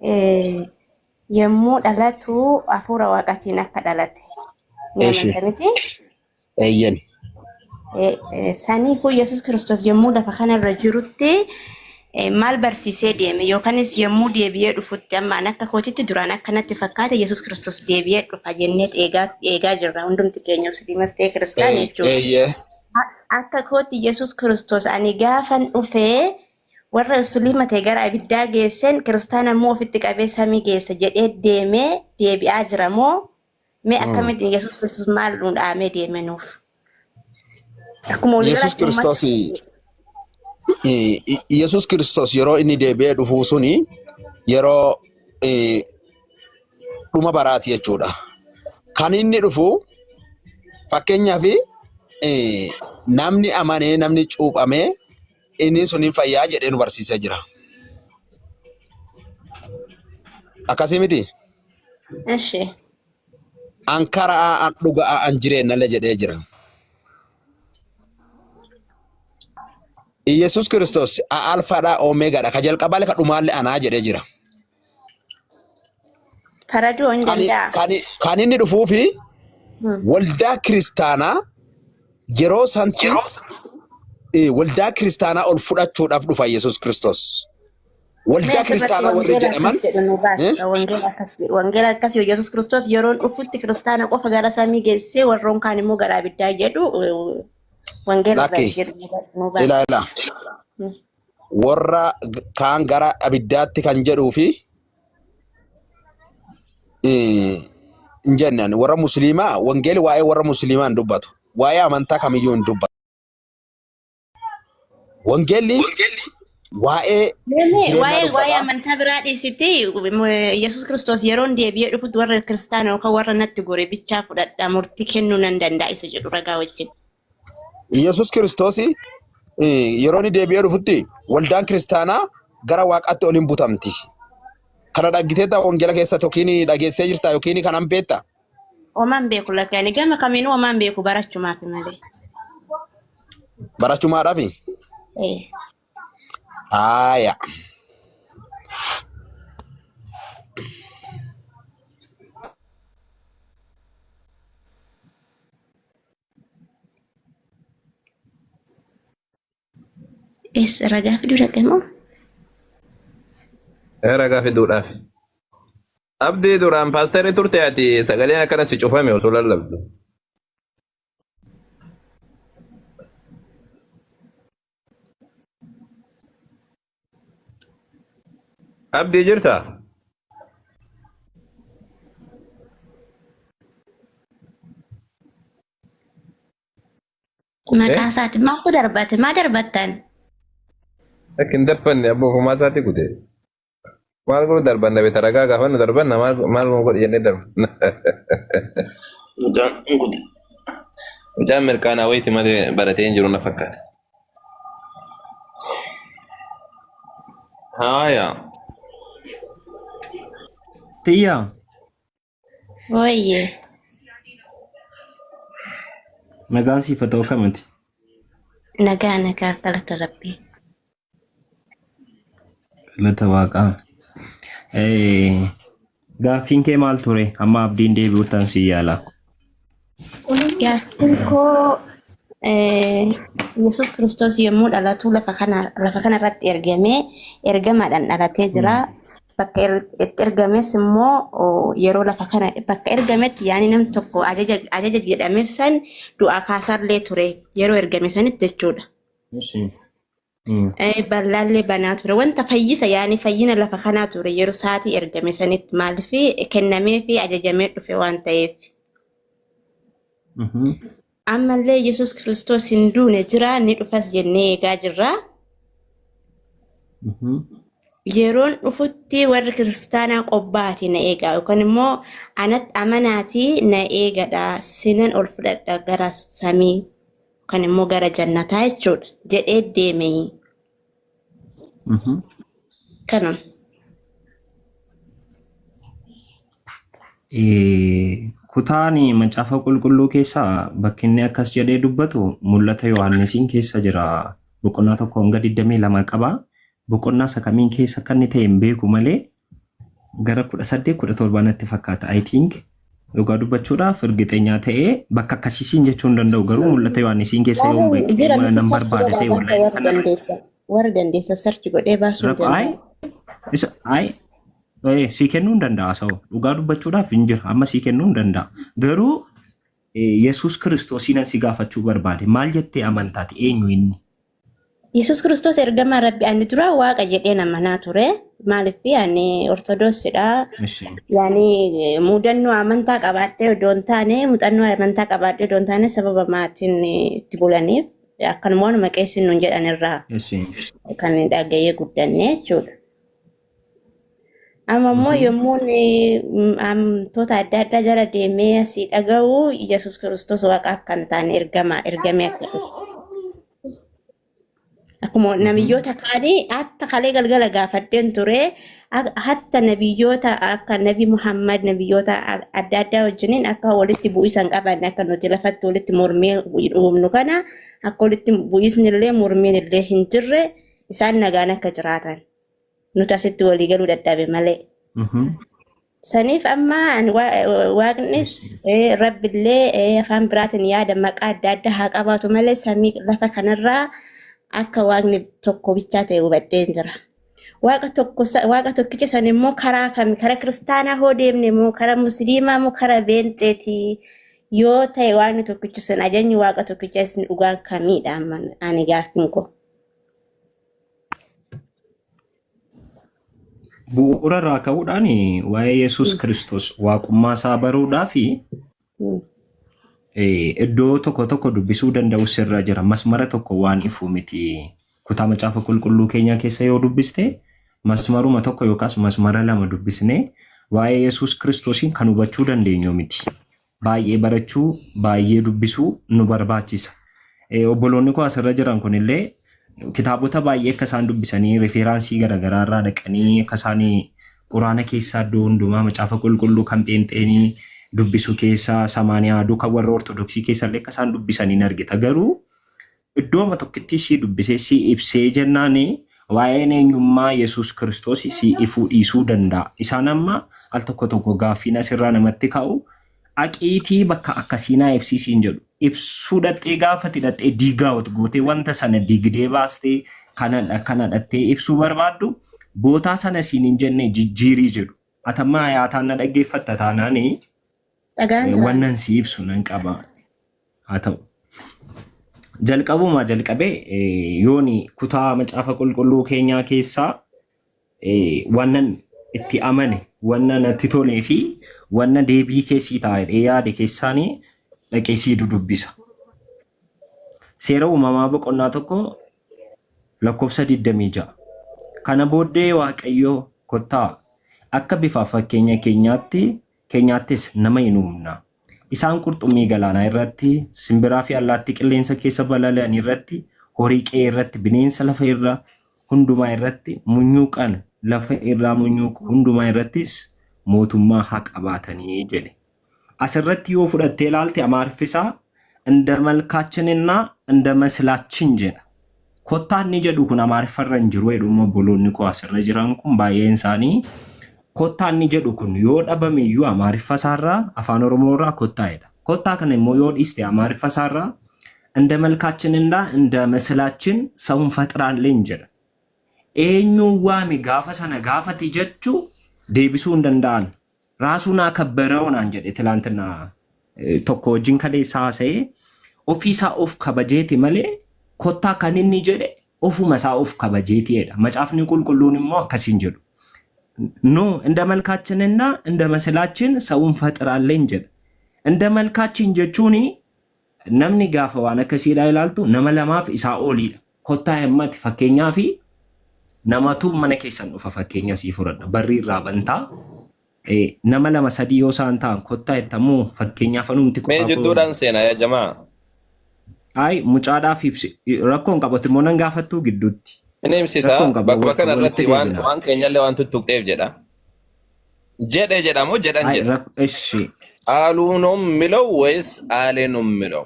yommuu dhalatu hafuura waaqaatiin akka dhalate ni Ishii. amanta miti? Eeyyen. Saniifuu Yesuus Kiristoos yommuu lafa kanarra jirutti maal barsiisee deeme yookaanis yommuu deebi'ee dhufutti amma an akka kootitti duraan akkanatti fakkaate Yesuus Kiristoos deebi'ee dhufa jennee eegaa eegaa jirra hundumti keenya musliimas ta'e kiristaana jechuudha. Eeyyee. Akka kootti Yesuus Kiristoos ani gaafan dhufee warra musliima ta'e gara abiddaa geessen kiristaana immoo ofitti qabee samii geessa jedhee deemee deebi'aa jira moo mee akkamitti Yesuus Kiristoos maal nu dhaamee deeme nuuf? Akkuma Yesuus waliigalaatti Kiristoos uummata Yesuus Kiristoos yeroo inni deebi'ee dhufuu suni yeroo dhuma baraati jechuudha. Kan inni dhufu fakkeenyaaf namni amanee namni cuuphamee inni sun hin fayyaa jedhee nu barsiisee jira. Akkasii miti? Eshi. An karaa an dhugaa an jireennallee jedhee jira. Iyesuus Kiristoos alfaadhaa oomeegaadha ka jalqabaalee ka dhumaallee anaa jedhee jira. Faraduu hin Kan, danda'a. kan, kan inni dhufuufi waldaa kiristaanaa yeroo santi waldaa kiristaanaa ol fudhachuudhaaf dhufa Yesuus Kiristoos. Mee Waldaa asirratti kiristaanaa warri wangeela jedhaman akkas jedhu nu eh, baasa. Wangeela akkas jedhu. Wangeela akkas jedhu Yesuus Kiristoos yeroon dhufutti kiristaana qofa gara samii geessee warroon kaan immoo gara abiddaa jedhu wangeela irraa lakki jedhu nu baasa. ilaa ilaa warra kaan gara abiddaatti kan jedhuu fi hin jenne ani warra musliimaa wangeelli waa'ee warra musliimaa hin dubbatu waa'ee amantaa kamiyyuu hin dubbatu. Wangeelli waa'ee Mee jireenyaa waa'ee waa'ee dubbata. amantaa biraa dhiisiti Yesuus Kiristoos yeroon deebi'ee dhufutti warra kiristaana yookaan warra natti gore bichaa fudhadha murtii kennuu nan danda'a isa jedhu ragaa wajjin. Yesuus Kiristoos yeroo inni deebi'ee dhufutti waldaan kiristaanaa gara waaqaatti ol hin butamti. Kana dhaggiteetta wangeela keessatti yookiin dhageessee jirta yookiin kanan beekta. Homaan beeku lakki ani gama kamiinuu homaan beeku barachumaaf malee. Barachumaadhaafi? Eh. Haaya. Eessa ragaa fiduu dhaqe moo? Ragaa fiduudhaaf. Abdii duraan paasterii turte ati sagaleen akkana si cufame osoo lallabdu. Abdii jirta? Maqaa isaati maaltu darbate? Maa darbattan? Akka hin darbanne abboo homaa isaatti kute. Maal godhu darbanna beeta ragaa gaafannu darbanna maal maal godhu jennee darbanna. Mucaan kute. Mucaan mirkaanaa wayiiti malee baratee hin jiru na fakkaata. Haaya. Tiyya, Wayye. nagaan siif haa ta'u akkamiti? Nagaa nagaa galata rabbii. Galata waaqaa. Eh, Gaaffiin kee maal ture? Amma abdiin deebi'uttan si yaala. Gaaffiin koo eh, Yesuus Kiristoos yommuu dhalatu lafa kana lafa kana irratti ergamee ergamaadhaan dhalatee jira. Bakka itti ergames immoo oh, yeroo lafa kana bakka ergametti yaani namni tokko ajaja ajaja jedhameef san du'aa kaasaallee ture yeroo ergame sanitti jechuudha. Ishi. Bal'aallee banaa ture. Wanta fayyisa yaani fayyina lafa kanaa ture yeroo sa'aatii ergame sanitti maaliif kennamee fi ajajamee dhufe waan ta'eef. Ammallee Yesuus Kiristoos hin duune jira ni dhufas jennee eegaa jirra. Yeroon dhufutti warri kiristaanaa qobbaati na eegaa yookaan immoo anatti amanaatii na eegadha sinan ol fudhadha gara samii yookaan immoo gara jannataa jechuudha jedhee deeme. Kanuma. Kutaan macaafa qulqulluu keessaa bakki inni akkas jedhee dubbatu mul'ata Yohaannisiin keessa jira. Boqonnaa 1 hanga 22 qaba. Boqonnaa isa kamiin keessa akka inni ta'e hin beeku malee gara 18 17 natti fakkaata. I think dhugaa dubbachuudhaaf ergixeenyaa ta'ee bakka akkasiisiin jechuu hin danda'u garuu mul'ata Yohaannisiin keessa yoo hin beeku Jira miti nan sarchi barbaada godhaa ta'e bakka wallahi warri kanarra. dandeessa. Warri dandeessa sarchi godhee baasuu hin Rakkoo ay danda'a. isa ay sii kennuu hin danda'a sa'o dhugaa dubbachuudhaaf hin jira amma sii kennuu hin danda'a garuu Yesuus Kiristoosiinan si gaafachuu barbaade maal jettee amantaati eenyu inni? Yesuus Kiristoos ergamaa Rabbi ani dura waaqa jedheen amanaa ture. Maaliif ani ortodooksidha. Ishi. Yaani mudannoo amantaa qabaadhee odoo hin taane muuxannoo amantaa qabaadhee odoo hin taane sababa maatiin itti bulaniif akkanuma waanuma qeessiin nuun jedhan irraa Ishi. kan dhaga'ee guddanne jechuudha. Amma immoo yommuun amantoota adda addaa jala deemee asii dhaga'u Yesuus Kiristoos waaqa akka hin taane ergama ergamee akka dhufe. Akkuma nabiyyoota kaanii hatta kalee galgala gaafadheen ture hatta nabiyyoota akka nabi Muhammad nabiyyoota adda addaa wajjiniin akka walitti bu'isa hin qabaanne akka nuti lafatti walitti mormii uumnu kana akka walitti bu'isni illee mormiin illee hin jirre isaan nagaan akka jiraatan. Nuti asitti walii galuu dadhabe malee. Saniif amma ani waaqnis rabbillee afaan biraatiin yaada maqaa adda addaa haa qabaatu malee samii lafa kanarraa akka waaqni tokko bichaa ta'e hubadheen jira. Waaqa tokko waaqa tokkicha san immoo karaa kami karaa kiristaanaa hoo deemne moo karaa musliimaa moo karaa beenxeetii yoo ta'e waaqni tokkichi sun ajajni waaqa tokkicha isin dhugaan kamiidha amma ani gaaffiin koo. Bu'uura irraa ka'uudhaan waa'ee Yesuus Kiristoos waaqummaa isaa baruudhaa fi iddoo tokko tokko dubbisuu danda'u sirra jira. Masmara tokko waan ifu miti. Kutaa macaafa qulqulluu keenyaa keessa yoo dubbiste masmaruma tokko yookaas masmara lama dubbisnee waa'ee Yesuus Kiristoosiin kan hubachuu dandeenyu miti. Baay'ee barachuu, baay'ee dubbisuu nu barbaachisa. Obboloonni koo asirra jiran kunillee kitaabota baay'ee akka isaan dubbisanii referaansii garaagaraa irraa dhaqanii akka isaan quraana keessaa iddoo hundumaa macaafa qulqulluu kan pheenxeenii dubbisu keessa samaaniyaa aduu kan warra Ortodoksii keessa illee akka isaan dubbisan hin argita. Garuu iddooma tokkitti sii dubbisee sii ibsee jennaani waa'een eenyummaa Yesuus Kiristoos sii ifuu dhiisuu danda'a. Isaan amma al tokko tokko gaaffiin asirraa namatti ka'u aqiitii bakka akkasii naa ibsiisiin jedhu. Ibsuu dhaxxee gaafati dhaxxee diigaawot gootee wanta sana digdee baastee kanadha kana dhattee ibsuu barbaaddu bootaa sana siin hin jenne jijjiirii jedhu. Atammaa hayaataan na dhaggeeffatta taanaani Dhagaan jira. wannan si ibsu nan qaba. Haa ta'u. Jalqabumaa jalqabee yooni kutaa macaafa qulqulluu keenyaa keessaa wannan itti amane, wanna natti tolee fi wanna deebii keessii ta'a jedhee yaade keessaanii dhaqee sii dudubbisa. Seera uumamaa boqonnaa 1 lakkoofsa 26. Kana booddee Waaqayyo kottaa akka bifaaf fakkeenya keenyaatti keenyaattis nama hin uumna. Isaan qurxummii galaanaa irratti, simbiraa fi allaattii qilleensa keessa balali'an irratti, horii qe'ee irratti, bineensa lafa irra hundumaa irratti, munyuuqan lafa irraa munyuuqu hundumaa irrattis mootummaa haa qabaatanii jedhe. Asirratti yoo fudhattee ilaalte Amaariffi isaa እንደ መልካችንና እንደ ምስላችን jedha. Kottaa inni jedhu kun Amaariffa irra hin jiru jedhu obboloonni koo asirra jiran kun baay'een isaanii kottaa inni jedhu kun yoo dhabame iyyuu Amaariffa isaarraa afaan Oromoo irraa kottaa jedha. Kottaa kana immoo yoo dhiiste Amaariffa isaarraa እንደ መልካችንና እንደ ምስላችን ሰው እንፈጥራለን jedha. Eenyuun waame gaafa sana gaafati jechuu deebisuu hin danda'an. ራሱን አከበረው naan jedhe ትላንትና tokko wajjin kaleessa haasa'ee ofiisaa of kabajeeti malee kottaa kan inni jedhe ofuma isaa of kabajeeti jedha. Macaafni qulqulluun immoo akkasiin jedhu. No እንደ መልካችንና እንደ ምስላችን ሰው እንፈጥራለን jedha. እንደ መልካችን jechuun namni gaafa waan akkasiidhaa ilaaltu nama lamaaf isaa oliidha. Kottaa himmati fakkeenyaa fi namatu mana keessan dhufa fakkeenya sii fudhadha. Barri irraa bantaa nama lama sadii yoo isaan ta'an kottaa jettammoo fakkeenyaaf anumti Mee qofaa koo jidduudhaan seenaa yaa jamaa. Ay mucaadhaaf ibsi rakkoon qabatu immoo nan gaafattuu gidduutti. Inni ibsita Rakkoon qaba bakkuma kana walitti irratti waan deebina. waan keenyallee waan tuttuqxeef jedha. Jedhe jedhamu jedhan Ay jedha. እሺ አሉ ነው የሚለው ወይስ አሌ ነው የሚለው?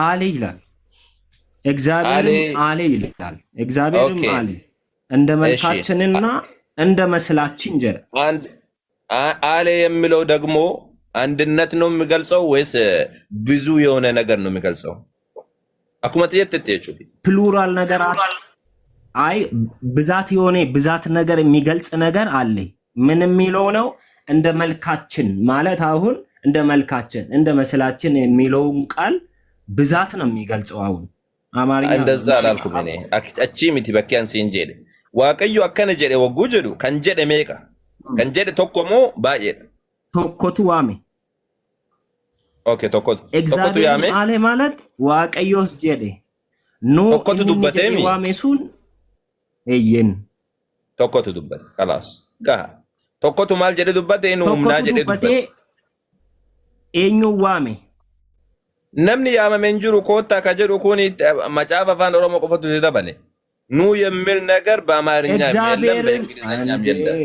አለ ይላል። አሌ እግዚአብሔርም አለ ይላል። እግዚአብሔርም Okay አለ እንደ እሺ መልካችንና እንደ መስላችን jedha. አንድ አሌ የሚለው ደግሞ አንድነት ነው የሚገልጸው ወይስ ብዙ የሆነ ነገር ነው የሚገልጸው? Akkuma jettetti jechuudha. Plural ነገር አይ ብዛት የሆነ ብዛት ነገር የሚገልጽ ነገር አለ። ምን የሚለው ነው? እንደ መልካችን ማለት አሁን እንደ መልካችን እንደ መስላችን የሚለውን ቃል ብዛት ነው የሚገልጸው። አሁን አማርኛ እንደዛ አላልኩም እኔ achii miti bakki an siin jedhe. Waaqayyo akkana jedhe wagguu jedhu kan jedhe meeqa? Kan jedhe tokko moo baay'eedha? Tokkotu waame Okay, tokkotu. Tokkotu እግዚአብሔርም yaame አለ ማለት Waaqayyos jedhe no tokkotu inni inni jedhe dubbateemi waame sun eeyyen tokkotu dubbate. Kalaas gaha. Tokkotu maal jedhe dubbate inni humnaa tokkotu jedhe dubbate. dubbatee eenyuun waame Namni yaamame hin jiru koottaa ka jedhu kun macaafa afaan Oromoo qofatu itti dabale. ኑ የሚል ነገር በአማርኛም የለም እግዚአብሔርን በእንግሊዝኛም እንዴ የለም።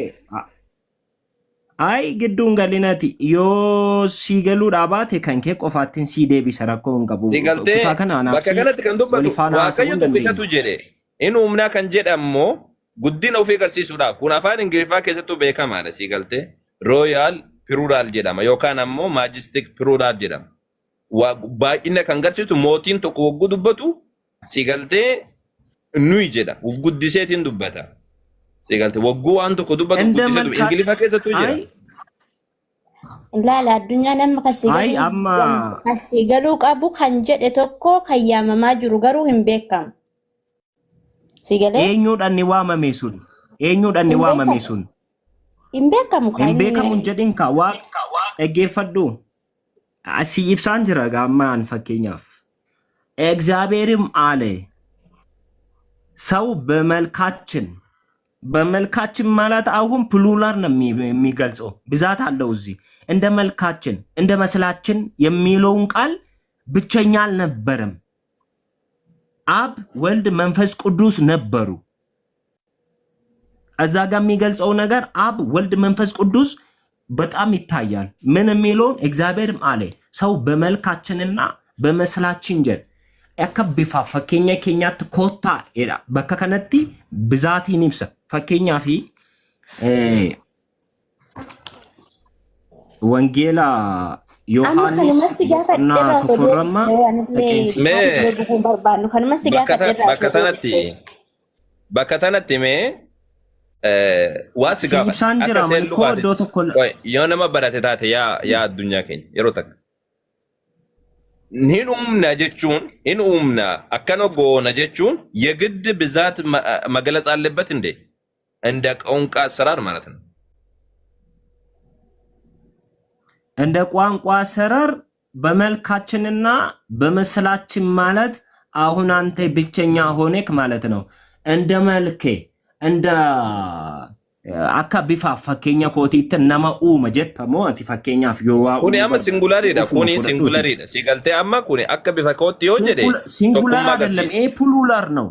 Ay gidduun galinati yoo sii galuudhaa baate kan kee qofaattiin sii deebisa rakkoo hin qabu. Si galtee Kutaa kana anaaf bakka si kanatti kan dubbatu wal faana haasa'uu Waaqayyo hin dandeenya. tokkichatu jedhe inni humnaa kan jedhe ammoo guddina ofii agarsiisuudhaaf kun afaan Ingiliffaa keessattuu beekamaadha si galtee royal plural jedhama yookaan ammoo majestic plural jedhama. Baay'ina kan agarsiisu mootiin tokko wagguu dubbatu si galtee nuyi jedha uf guddiseetiin dubbata. Si galtee wagguu waan tokko dubbatu uf እንደ guddisee dubbata መልካ Ingiliffa keessattuu jira. Ay Ilaala addunyaan amma kan si ay galuu amma kan si galuu qabu kan jedhe tokko kan yaamamaa jiru garuu hin beekamu. Si galee eenyuudhaan ni waamame sun eenyuudhaan ni hin waamame beekamu. sun Hin beekamu kan hin beekamu hin inni jedhin ka waa dhaggeeffadhu asii ibsaan jira gaammaan fakkeenyaaf እግዚአብሔርም አለ ሰው በመልካችን በመልካችን ማለት አሁን plural ነው የሚገልጸው ብዛት አለው እዚህ እንደ መልካችን እንደ መስላችን የሚለውን ቃል ብቸኛ አልነበረም። አብ ወልድ መንፈስ ቅዱስ ነበሩ። እዛ ጋር የሚገልጸው ነገር አብ ወልድ መንፈስ ቅዱስ በጣም ይታያል። ምን የሚለውን እግዚአብሔርም አለ ሰው በመልካችንና በመስላችን ጀ akka bifa fakkeenya keenyaatti kottaa jedha. Bakka kanatti bizaatiin ibsa. Fakkeenyaa fi Wangeela Amma Yohaannis kanuma si boqonnaa gaafadhe irraa osoo tokkorramma deebistee anillee qeensi Mee sa'aatii ishee gubuu hin barbaannu. Kanuma si bakka gaafadhe ta- irraa bakka osoo tanatti deebistee. bakka tanatti mee waa si Si gaafadha ibsaan akka jira seen mankoo iddoo dhugaatitti. tokko Qoy, yoo nama barate taate yaa yaa addunyaa keenya yeroo takka. Hin uumna jechuun hin uumna akkana goona jechuun የግድ ብዛት መገለጽ አለበት እንዴ? እንደ ቋንቋ አሰራር ማለት ነው። እንደ ቋንቋ አሰራር በመልካችንና በምስላችን ማለት አሁን አንተ ብቸኛ ሆነክ ማለት ነው። እንደ መልኬ እንደ akka bifa fakkeenya kootiitti nama uuma jettamoo ati fakkeenyaaf yoo waa Kuni uumuu amma barbaadde singulariidha. ufuma Kuni fudhatuuti. singulariidha. Si galtee amma kuni akka bifa kootti yoo jedhe ሲንጉላር tokkummaa አይደለም፣ agarsiisa. ይሄ ፕሉላር ነው።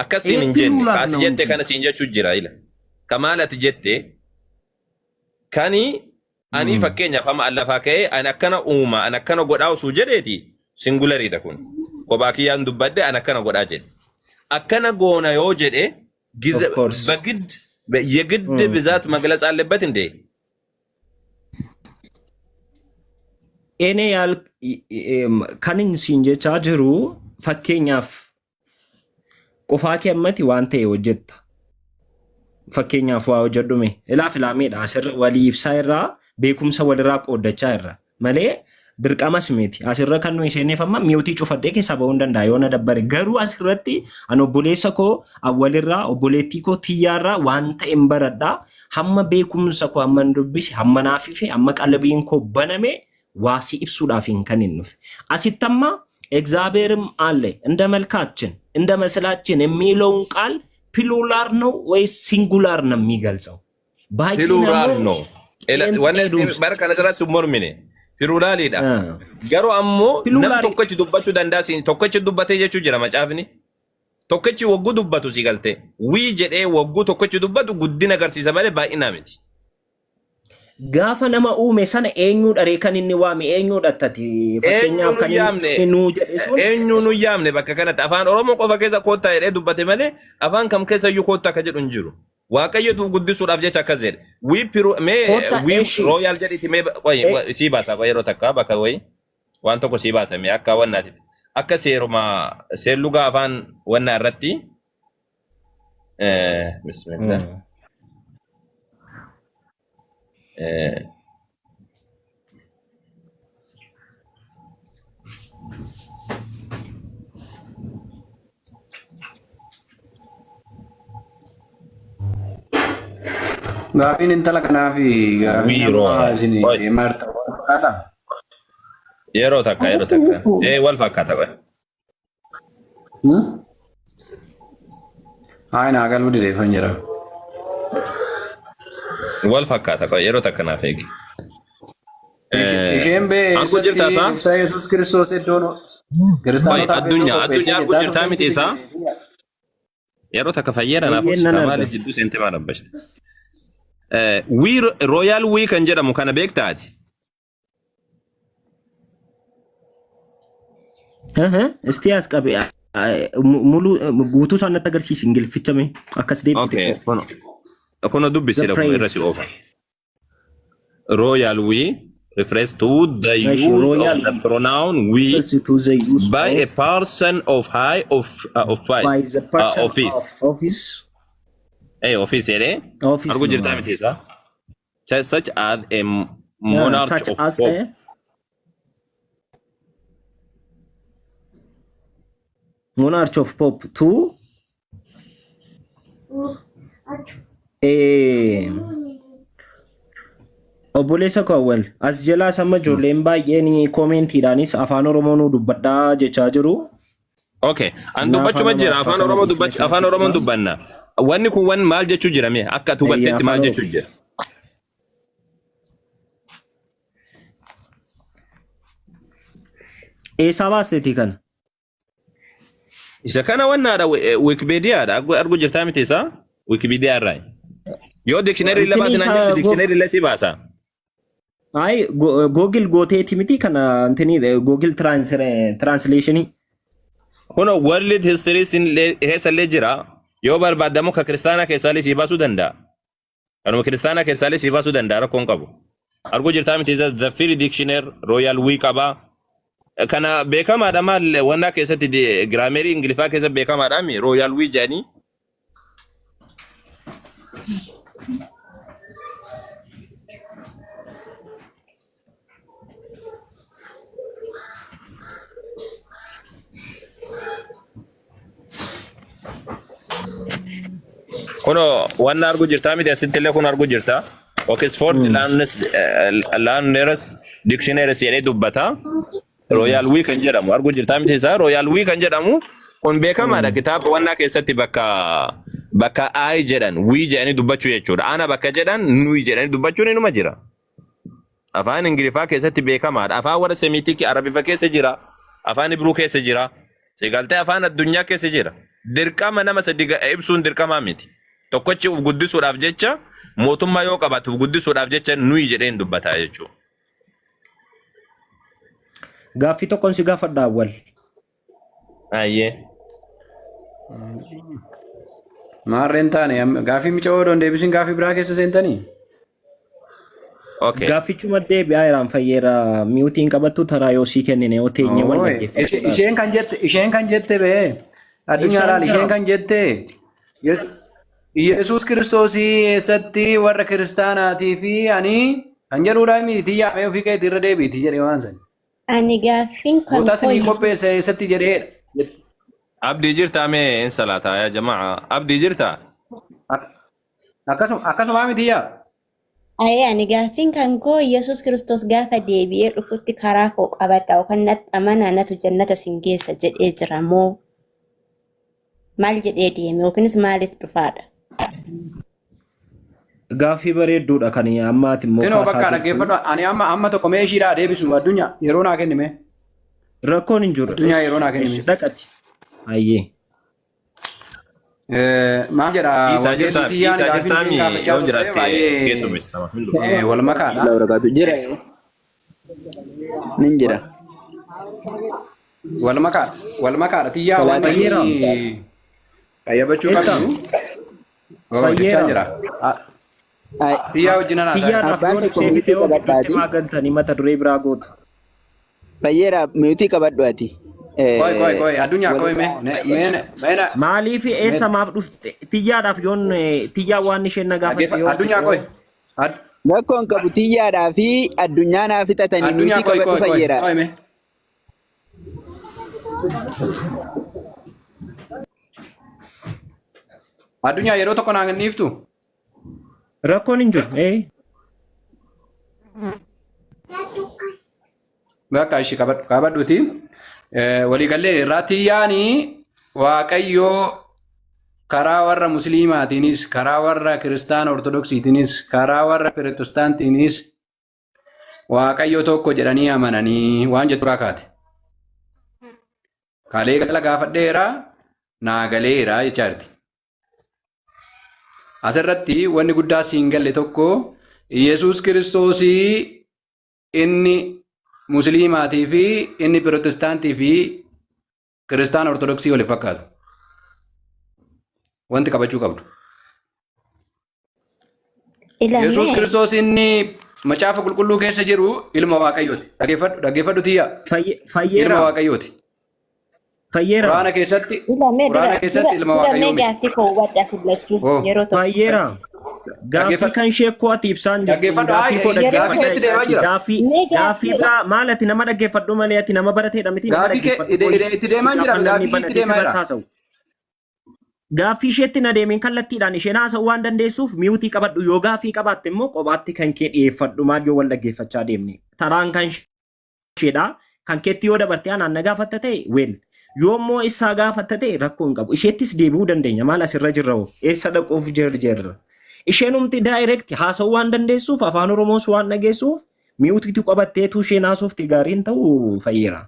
Akkasiin ይሄ hin jenne. ፕሉላር Ka ati ነው jette እንጂ kana siin jechuu jira ila. Ka maal ati jette kani ani fakkeenyaaf amma lafaa ka'ee ani akkana uuma ani akkana godhaa osoo jedheeti singulariidha kun. Kophaa kiyyaan dubbadde ani akkana godhaa jedhe. Akkana goona yoo jedhe gize Of course. በግድ የግድ ብዛት መግለጽ አለበት እንዴ? እኔ ያል kanin siin jechaa jiru fakkeenyaaf qofaa kee ammati waan ta'e hojjetta. Fakkeenyaaf waa hojjedhume ilaaf ilaameedha asirra walii ibsaa irraa beekumsa walirraa qooddachaa irra malee dirqamas miti asirra kan nuyi seeneef amma miyootii cufadhee keessaa ba'uu hin danda'a yoo na dabbare garuu asirratti an obboleessa koo awwalirraa obboleettii koo tiyyaarraa waan ta'e hin baradhaa hamma beekumsa koo hamma hin dubbise hamma naaf ife hamma qalbiin koo baname waa si ibsuudhaaf hin kan hin dhufe asitti amma እግዚአብሔርም አለ እንደ መልካችን እንደ መስላችን የሚለውን ቃል ፕሉራል ነው ወይስ ሲንጉላር ነው የሚገልጸው? ባይነ Plural ሞ no. Wanni ጴንጤ bara kana irratti hin mormine. Pluraalidha. Garuu ammoo nam ፕሉራል tokkichi dubbachuu danda'a siin tokkichi dubbatee jechuu jira macaafni. Tokkichi wagguu dubbatu si galte. Wii jedhee wagguu tokkichi dubbatu guddina agarsiisa malee baay'inaa miti. gaafa nama uume sana eenyuudha ree kan inni waame eenyuudha tati Eenyuu fakkeenyaaf nu kan yaamne inni nuu jedhe sun eenyuu nu yaamne bakka kanatti afaan Oromoo qofa keessa koottaa jedhee dubbate malee afaan kam keessa iyyuu koottaa akka jedhu hin jiru. Waaqayyotu guddisuudhaaf jecha akkas jedhe. Wii piru mee koottaa wii eshi rooyaal jedhiti mee qoyi sii baasa qoyi yeroo takka bakka wayi waan tokko sii baasa mee akka wannaati. Akka seeruma seerlugaa afaan wannaa irratti bismillah. Gaafiin intala kanaa fi gaafiin Wii amma rooyaal. isin Qoyi deemaa jirtan wal fakkaataa? yeroo takka yeroo Irratti takka. nufu. Wal fakkaata qoyi. Haa naa galuu dideeffan jira. Wal fakkaata qoyi yeroo takka naaf eegi. Isheen bee Arguu jirtaa eessatti isaa? gooftaa Yesuus Kiristoos iddoon Qoyi kiristaanotaaf iddoo addunyaa qopheessee addunyaa arguu jettaa jirtaa turte miti isaa? Yeroo takka fayyeera naaf eeyyeen nan obsita arga maaliif jidduu seentee maal abbashte? Wii rooyaal wii kan jedhamu kana beektaati. እስቲ አስቀብ ሙሉ guutuu isaa natti agarsiisi ingiliffichame akkas deebisi Okay, xiqqoo kun kun the dubbisi kun irra praise si oofa. Royal we refers to the እሺ use of ሮያል the pronoun we refers to the use by of a person of high of by office the person office. of office Office jedhee office arguu ነው jirtaa miti isaa? Such as a monarch such of as pope. a monarch of pope to a obboleessa koo awwal as jalaa sama ijoolleen baay'een koomentiidhaanis afaan oromoo nuu dubbadhaa jechaa jiru. Okay, an እና afaan dubbachuma jira amaariffaa afaan kana Oromoo dhiisnee dubbach afaan Oromoon kana dubbanna. Wanni kun wan maal jechuu jira mee akka ati eeyyee hubattetti afaan maal oromoo jechuu jira? eessaa baasteetii kana? Isa kana wannaadha Wikipeediyaadha argu jirtaa miti isaa? Wikipeediyaa irraa. Yoo dictionary illee Intini baasinaan isaa jette dictionary illee si baasa. Ay, Google gooteeti miti kana intini Google translation. Kun world history keessallee jira. Yoo barbaadamu ka kiristaanaa keessaallee si baasuu danda'a. Kanuma kiristaanaa keessaallee si baasuu danda'a rakkoon qabu. Arguu jirtaa miti isa the free dictionary royal we qaba. Kana beekamaadha maal wannaa keessatti giraamerii Ingiliffaa keessatti beekamaadha mi royal we jedhanii. Kuno wanna arguu jirtaa miti asitti illee kun arguu jirta. Oxford Learners Dictionaries jedhee dubbata. Royal We kan jedhamu arguu jirtaa miti isaa Royal We kan jedhamu kun beekamaadha kitaaba wannaa keessatti bakka bakka I jedhan we jedhanii dubbachuu jechuudha. Ana bakka jedhan nuyi jedhanii dubbachuun inuma jira. Afaan Ingiliffaa keessatti beekamaadha. Afaan warra Semiitikii Arabifa keessa jira. Afaan Ibruu keessa jira. Sigaltee afaan addunyaa keessa jira. Dirqama nama sadi ibsuun dirqamaa miti. Tokkochi uf guddisuudhaaf jecha mootummaa yoo qabaatu uf guddisuudhaaf jecha nuyi jedheen dubbataa jechuudha. Gaaffii tokkoon si gaafadha awwal. Ayyee. Maarreen taane gaaffii micoo odoon deebisin gaaffii biraa keessa seentanii? Okay. Gaaffichuma deebi'aa jiraan fayyeera miyuutiin qabattu taraa yoo sii kennine yoo teenye wal Ooy, dhaggeeffachuudhaaf. isheen kan jette bee addunyaa Ibsaan laal isheen jira. kan jette Yesuus Kiristoosii eessatti warra kiristaanaatii fi ani kan jedhuudha miti yaamee ofii keetii irra deebiiti jedhee waan san. Ani gaaffiin kan Goota koo isinii qopheesse eessatti jedheedha. Abdii jirtaa mee hin salaataa yaa jamaa. Abdii jirtaa? Akkasuma miti yaa. Ayee ani gaaffiin kan koo Yesuus Kiristoos gaafa deebi'ee dhufutti karaa koo qabadha yookaan natti amanaa natu jannata sin geessa jedhee jira moo maal jedhee deeme yookiinis maaliif dhufaadha? Gaaffii bareedduudha kan ammaati immoo Kinoo kaasaa bakka jirtu. dhaggeeffadhu ani amma amma tokko mee ishiidhaa deebisu addunyaa yeroo naa kennime. Rakkoon hin jiru. Addunyaa yeroo naa kennime. Ish dhaqati. Ayyee. Maal jedha Isaa wangeelli jirtaa tiyyaan isaa gaaffiin jirtaa isheen mi gaafachaa yoo turte jiraatte baay'ee keessummeessitama. Hin dhufa. wal makaadha. Allah barakaatu. Jira. Nin jira. Wal makaadha. Wal makaadha. Tiyyaa waan Salaatiin. Fayyeera. inni qayyabachuu Eessa? qabdu oo jechaa Fayyeera. jira. Ay, Tiyyaa wajjin anaa Tiyyaadhaaf Abbaan yoon tokko ibsee miyuutii fixe yoo gidduutti qabadhaati. maa galtanii mata duree biraa gootu. Fayyeera miyuutii qabadhu ati. Qoy qoy qoy addunyaa qoy mee Walirraa mee mee mee Maaliif eessa maaf dhufte? Tiyyaadhaaf yoon tiyyaa waan isheen na gaafatte yoo addunyaa fixe qoy yoo Rakkoon qabu tiyyaadhaa fi addunyaa naa fixatanii addunyaa miyuutii qoy qabadhu qoy qoy fayyeera. qoy mee addunyaa yeroo tokko naa kenniiftu rakkoon hin jiru. Bakka ishii qabadhu qabadhuuti waliigallee irraa tiyyaanii waaqayyoo karaa warra musliimaatiinis karaa warra kiristaana ortodoksiitiinis karaa warra pirotestaantiinis waaqayyo tokko jedhanii amananii waan jettu irraa kaate. Kalee gala gaafadheera naa galeera jechaa jirti. Asirratti wanni guddaa siin galle tokko Yesuus Kiristoosii inni musliimaatii fi inni pirotestaantii fi kiristaana ortodoksii waliif fakkaatu. Wanti qabachuu qabdu. Yesuus Ilamee Kiristoos inni macaafa qulqulluu keessa jiru ilma Waaqayyooti. Dhaggeeffadhu dhaggeeffadhu tiyyaa. Ilma Fayyeera. Waaqayyooti. Fayyeera. Quraana keessatti ilamee dura Quraana keessatti dura ilma dura mee Waaqayyoo miti. gaaffii koo hubadhaa filachuu Oh. yeroo tokko. Fayyeera. Gaaffii Dhaggeeffadhu. kan ishee koo ati ibsaan jirtu Dhaggeeffadhu. gaaffii koo Ay, Yeroo gaaffii dhaggeeffadha keetti deemaa jechaati. jira. Gaaffii Mee gaaffii gaaffii biraa maal ati nama dhaggeeffadhu malee ati nama barateedha miti nama Gaaffii kee dhaggeeffadhu boo'is itti deemaa jira. gaafa namni Gaaffii itti banatee deemaa sirratti jira. haasa'u. Gaaffii isheetti na deemeen kallattiidhaan isheen haasa'uu waan dandeessuuf miyuutii qabadhu yoo gaaffii qabaatte immoo kophaatti kan kee dhiyeeffadhu maal yoo wal dhaggeeffachaa deemne. Taraan kan isheedha. Kan keetti yoo dabarte anaan na gaafatta ta'e well. Yoo immoo isaa gaafatta ta'e rakkoo hin qabu. Isheettis deebi'uu dandeenya. Maal asirra jirra hoo? Eessa dhaquuf jirra? Isheenumti direct haasa'uu waan dandeessuuf afaan Oromoos waan dhageessuuf miyuutiitu qabatteetu isheen haasofte gaariin ta'u fayyeera.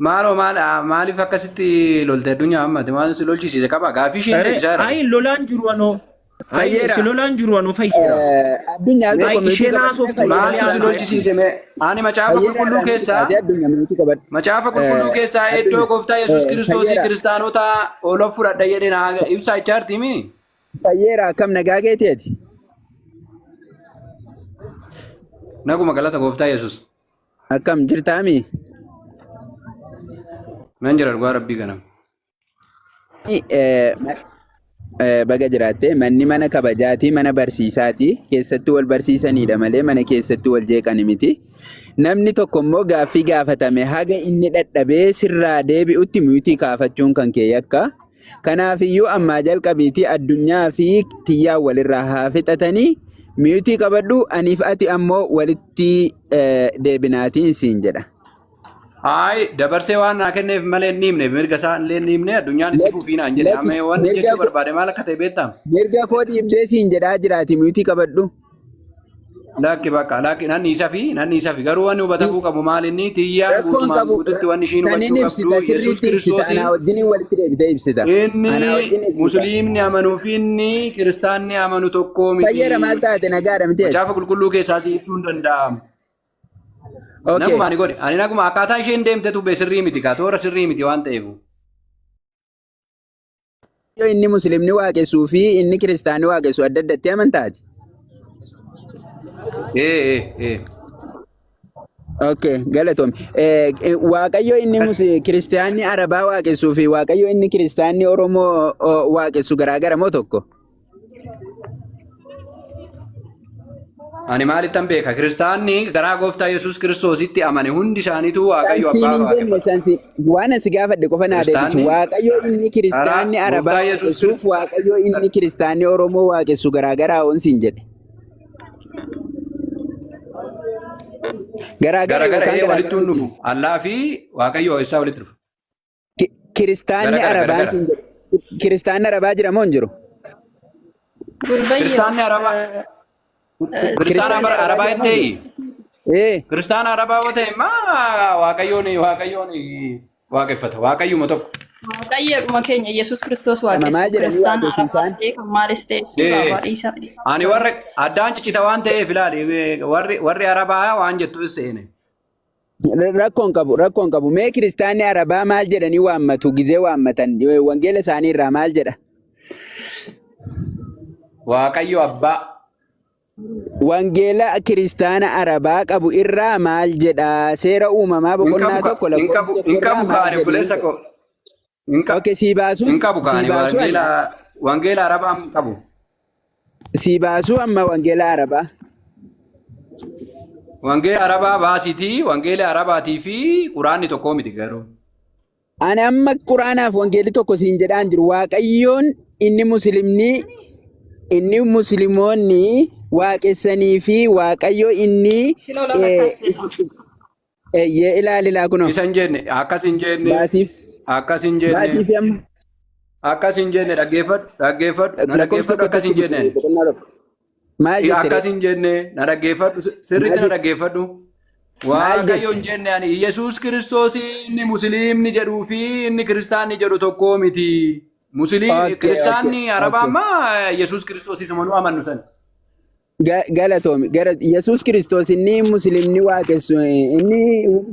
Maaloo maal maaliif akkasitti lolte addunyaa ammati waan si lolchisiise qaba gaaffii isheen Are deebisaa jira. ayi lolaan jiru anoo. Ayi Fayyeera. si lolaan jiru anoo fayyeera. Addunyaa al Ayi tokko meetii isheen qabadhu. haasoftu malee Maaltu si haasa'e. lolchisiise mee? Ani macaafa Fayyeera qulqulluu irraa meetii keessaa taatee addunyaa meetii qabadhu. macaafa qulqulluu keessaa iddoo Addunyaa gooftaa Yesuus Kiristoosii fayyeera. kiristaanota olof fudhadha jedhe naa ibsaa ichaartii mi? Fayyeera akkam nagaa keeti ati? Naguma galata gooftaa Yesuus. Akkam jirtaami? Nan jira dhugaa rabbii ganama. Baga jiraatte manni mana kabajaati mana barsiisaati keessatti wal barsiisanidha malee mana keessatti wal jeeqani miti. Namni tokko immoo gaaffii gaafatame haga inni dadhabee sirraa deebi'utti miyutii kaafachuun kan kee yakka. Kanaafiyyuu ammaa jalqabiitii addunyaa fi tiyyaa walirraa haa fixatanii miyutii qabadhu aniif ati ammoo walitti deebinaatiin siin jedha. Hayi dabarsee waan naa kenneef malee hin dhiibne mirga isaa illee hin dhiibne addunyaan itti Lakki fufii naan jedhe lakki amma wanni mirga jechuu koo barbaade maal akka ta'e beektaa? mirga koo dhiibdee siin jedhaa jiraati miyutii qabadhu. Lakki bakka lakki nan isa fi nan isa fi garuu wanni hubatamuu qabu maal inni tiyyaan Rakkoon guutumaan qabu guututti wanni ishiin kan hubachuu inni qabdu ibsita Yesuus sirriitti ibsita Kiristoosiin anaa wajjiniin walitti deebitee ibsita. inni Anaa wajjin ibsita. musliimni amanuu fi inni kiristaanni amanu tokkoo miti. Fayyeera maal taate nagaadha miti ati? Macaafa qulqulluu keessaa si ibsuu hin danda'amu. Okay. Naguma ani godhe ani naguma akkaataa isheen deemte tubbe sirrii miti kaa toora sirrii miti waan ta'eef. Yoo inni musliimni waaqessuu fi inni kiristaanni waaqessu adda addatti amantaati. Ee ee ee. Okay, galatoomi. Waaqayyo inni Akkas kiristaanni Arabaa waaqessuu fi Waaqayyo inni kiristaanni Oromoo waaqessu garaagara moo tokko? Ani maalittan beeka kiristaanni garaa gooftaa Yesuus Kiristoositti amane hundi isaaniitu Waaqayyo San siin abbaa hin jenne waaqeffatu. san siin waan asi gaafadhe qofa naa deebisi. Kiristaanni Waaqayyo inni karaa kiristaanni Arabaa gooftaa Yesuus waaqessuuf Kiristoos Waaqayyo inni kiristaanni Oromoo waaqessu garaagaraa hoon siin jedhe. Garaagara garagara yookaan ee walitti garaagara hin miti. dhufu. Allaa fi Waaqayyo eessaa walitti dhufu? Kiristaanni Garagara Arabaan garagara. siin jedhe. Kiristaanni Arabaa jira moo hin jiru? Gurbayyo Kiristaanni Arabaa kiristaana Kiristaanni Arabaa Arabaa jira moo hin jettee jiru? Ee. kiristaana Arabaa yoo ta'e maa Waaqayyoon Waaqayyoon waaqeffata. Waaqayyuma tokko. Waaqayyoodhuma keenya Yesuus Kiristoos Amamaa waaqessu jedhanii kiristaana waaqessu Arabaas isaan. ta'e kan maalis ta'e jechuudha Ee, baabaa dhiisa. ani warra addaan ciccita waan ta'eef ilaali warri warri Arabaa waan jettu seene. Rakkoon qabu rakkoon qabu mee kiristaanni Arabaa maal jedhanii waammatu gizee waammatan wangeela isaanii irraa maal jedha? Waaqayyo abbaa. Wangeela kiristaana Arabaa qabu irraa maal jedha? Seera uumamaa Hin boqonnaa qabu ka 1 hin lakkoofsa qabu 1 hin irraa qabu maal kaani jedhu obboleessa jedha? koo. Hin qabu Okay, sii baasuu hin qabu sii kaani baasuu wangeela amma wangeela Arabaa hin qabu. sii baasuu amma wangeela Arabaa. Wangeela Arabaa baasitii wangeela Arabaatii fi Quraanni tokkoo miti garuu. Ani amma quraanaaf wangeelli tokko siin jedhaan jiru Waaqayyoon inni muslimni inni muslimoonni waaqessanii fi Waaqayyo inni Kiloo lama akkas eeyyee ilaalilaa kunoo Isa hin jenne akkas hin jenne baasiif akkas hin jenne baasiif amma akkas hin jenne dhaggeeffadhu dhaggeeffadhu na lakkoofsa dhaggeeffadhu akkas tokkotti hin jenne. buti boqonnaa 1. Maal jette Akkas ree? hin jenne na dhaggeeffadhu sirriitti Maal na jette? dhaggeeffadhu. Maal Waaqayyo jette? hin jenne ani Yesuus Kiristoos inni musliimni jedhuu fi inni kiristaanni jedhu tokkoo miti. Musliim Okay, okay, kiristaanni Arabaa okay. ammaa Yesuus Kiristoos isuma nu amannu san. Galatoomi. Gara Yesuus Kiristoos inni musliimni waaqessu inni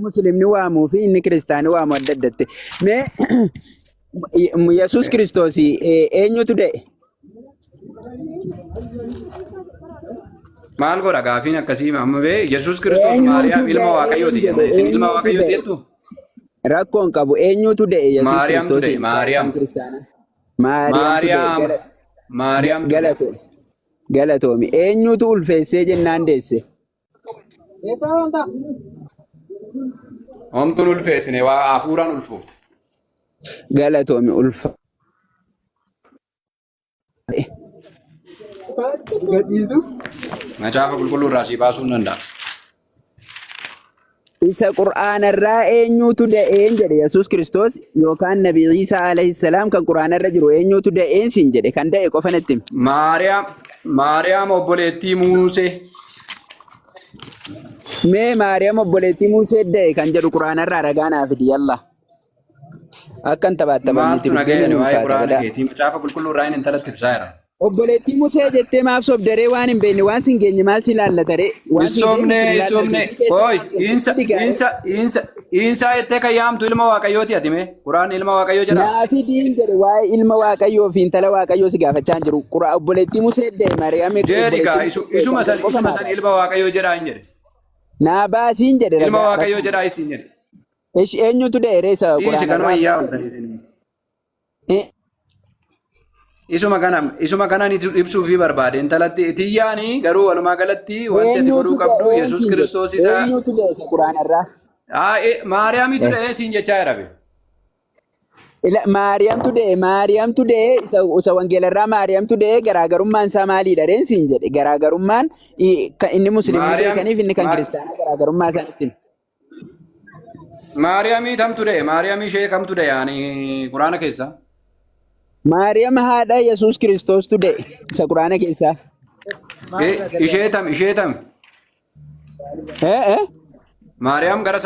musliimni waamuu fi inni kiristaanni waamu adda addatti. Mee Yesuus Kiristoos eenyutu da'e? Maal godha gaafiin akkasii amma bee Yesuus Kiristoos Eenyutu Maariyaam ilma da'e Waaqayyooti jedhe jenna. Isin ilma eenyutu Waaqayyooti da'e? jettu? Rakkoon qabu eenyutu da'e Yesuus Maariyaamtu Kiristoos da'e kan Maariyaam. kiristaanaa? Maariyaamtu da'e Maariyaam. Maariyaamtu da'e. galatoomi. Galatoomi. Eenyutu ulfeessee jennaan deesse? Homtuun ulfeessine waa hafuuraan ulfoofte. Galatoomi ulfa. Macaafa qulqulluu irraa sii baasuu hin danda'a. Isa qur'aanarraa eenyutu da'een jedhe Yesuus Kiristoos yookaan Nabi Iisaa alayhi salaam kan qur'aanarra jiru eenyutu da'een siin jedhe kan da'e qofa natti himi. Maariyaam Maariyaam obboleettii Muusee. Mee Maariyaam obboleettii Muusee da'e kan jedhu qur'aanarraa ragaa naa fidi yalla. Akka hin taphaattabamnetti Maaltu na dubbiin ga'e hin waa'ee ulfaata quraana badaa. keetii macaafa qulqulluu irraa inni intalatti ibsaa jira. Obboleettii Musee jettee maaf sobdaree waan hin beekne waan sin geenye maal si laallataree Hin waan sin geenye sobne sin hin laallatu sobne hojii keessa hooy maaf sobde insa fidi gaaree. insa insa insa jettee kan yaamtu ilma waaqayyooti ati mee quraan ilma waaqayyoo jedhaa. Naafi diin jedhe waa'ee ilma waaqayyoo fi intala waaqayyoo si gaafachaa hin jiru. Qura obboleettii Musee dee Maariyaam Jedhi gaa obboleettii Musee dee isuma kan san jedhu qofa isuma naa san baasi. ilma waaqayyoo jedhaa hin jedhe. Naa baasiin jedhe Ilma ragaa waaqayyoo rakkoo. jedhaa isin jedhe. Ishi eenyutu deeree isa Dhiisi quraana kanuma irraa? iyyaa oltan isin. Eh, Isuma kanan ibsuufii barbaade intalatti tiyyaani garuu walumaa galatti wanti ati Eenyutu godhuu qabdu da'ee Yesuus siin jedhe? Kiristoos isa Eenyutu da'e isa quraana irraa? Maariyaamitu Eh. da'ee siin jechaa jira be. Ila Maariyaamtu da'e Maariyaamtu da'e isa wangeela irraa Maariyaamtu da'e garaagarummaan isaa maaliidha reen siin jedhe garaagarummaan kan inni musliimni Maariyaam beekaniif inni kan Maar kiristaanaa garaagarummaa isaanitti. Maariyaamii kamtu da'e? Maariyaamii ishee kamtu da'e ani quraana keessa? Maariyaam haadha Yesuus Kiristoostu da'e isa quraana keessaa. Ishee tam ishee tam? Eh eh. Maariyaam gara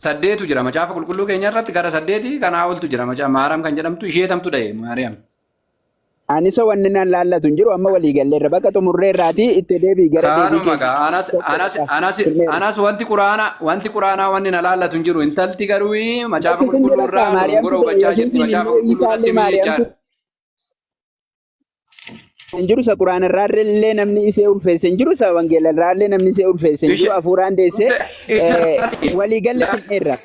saddeetu jira macaafa qulqulluu keenya irratti gara saddeeti kanaa oltu jira macaafa Maariyaam kan jedhamtu ishee tamtu da'e Maariyaam. Ani isa wanni naan laallatu hin jiru amma walii galleerra bakka xumurreerraatii itti deebii gara deebii Kanuma gaa anas keenya anas anas tokko anas wanti quraanaa wanni na laallatu hin jiru intalti garuu macaafa Bakki kun qulqulluu bakka irraa Maariyaamtu dogongora da'e hubachaa jirti Yesuusiin macaafa immoo qulqulluu Isaallee irratti mii Maariyaamtu jechaadha. hin jiru isa quraana irraallee namni isee ulfeesse hin jiru isa wangeela irraallee namni isee ulfeesse hin jiru Ishee hafuuraan deessee walii galle finneerra.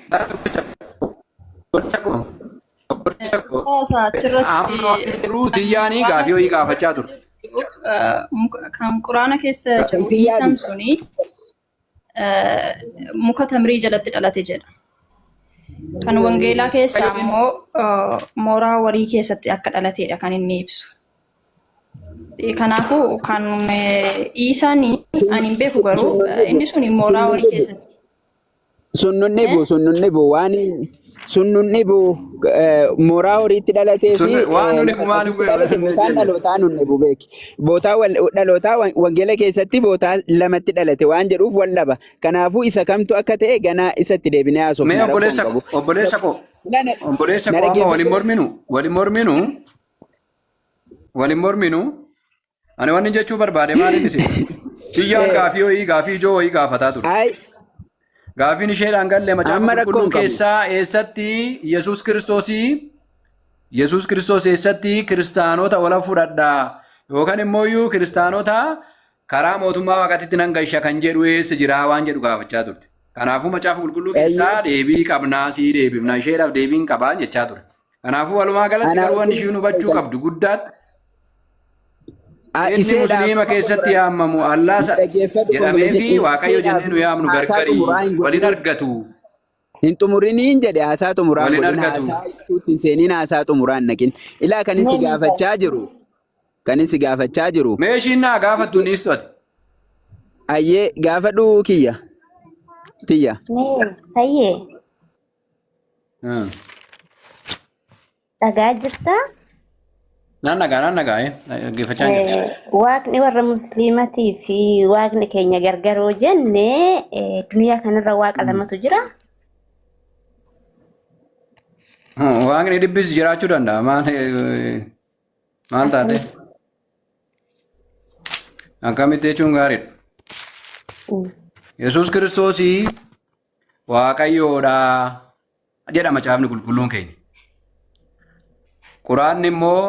Haasaa achirratti Amma jiruu tiyyaanii gaafii wayii gaafachaa turte. Kan quraana keessa Kan jiru tiyyaa Iisaan suni muka tamrii jalatti dhalate jedha. Kan wangeelaa keessa ammoo mooraa warii keessatti akka dhalateedha kan inni ibsu. Kanaafuu kan Iisaan ani hin beeku garuu inni suni mooraa warii keessatti. Sunnunni bu sunnunni bu waan sunnunni bu mooraa horiitti dhalatee fi Waan nuni lafa kumaan akkasitti dhalate bootaan dhalootaa nunni bu beeki. Bootaa dhalootaa wangeela keessatti bootaa lamatti dhalate waan jedhuuf wal dhaba. Kanaafuu isa kamtu akka ta'e ganaa isatti deebinee Mee haasofna rakkoon obboleessa qabu. obboleessa koo Na obboleessa na koo amma waliin dhaggeeffadhu. morminu waliin morminu waliin morminu ani wanni jechuu barbaade maaliif isin tiyyaan gaafii wayii gaafii ijoo wayii gaafataa turte. Ay Gaafiin isheedhaan galle macaafa amma qulqulluu rakkoon qabu. keessaa eessatti Yesuus Kiristoos eessatti kiristaanota wala fudhadhaa yookaan immoo iyyuu kiristaanota karaa mootummaa waaqaatti nan gasha kan jedhu eessa jiraa waan jedhu gaafachaa turte. Kanaafuu macaafa qulqulluu keessaa deebii qabnaa sii deebifna isheedhaaf deebiin qabaa jechaa ture. Kanaafuu walumaa galatti Anaa garuu wanni ishiin hubachuu qabdu guddaatti inni Iseedhaaf musliima keessatti yaamamu Allah na dhaggeeffadhu jedhamee fi Waaqayyo iseedhaaf jennee nu yaamnu haasaa gargari xumuraa hin waliin godhiniif. argatu. Hin xumuriniin jedhe haasaa xumuraa hin Waliin godhin argatu. haasaa ittuutti hin seeniin haasaa xumuraa hin naqin. Ilaa kan inni si gaafachaa jiru kan inni si gaafachaa jiru Mee ishiin naa gaafattu ni ibsu ati. Ayyee gaafadhu kiyya tiyya. Mee fayyee dhagaa jirtaa? Nan dhagaa nan dhagaa dhaggeeffachaa hin jiru. Waaqni warra musliimatii fi waaqni keenya gargaroo jenne duniyaa kanarra waaqa lamatu jira. Waaqni dhibbis jiraachuu danda'a. Maal maal taate? Akkamitti jechuun gaariidha. Yesuus Kiristoosii Waaqayyoodha jedha macaafni qulqulluun keenya. Quraanni immoo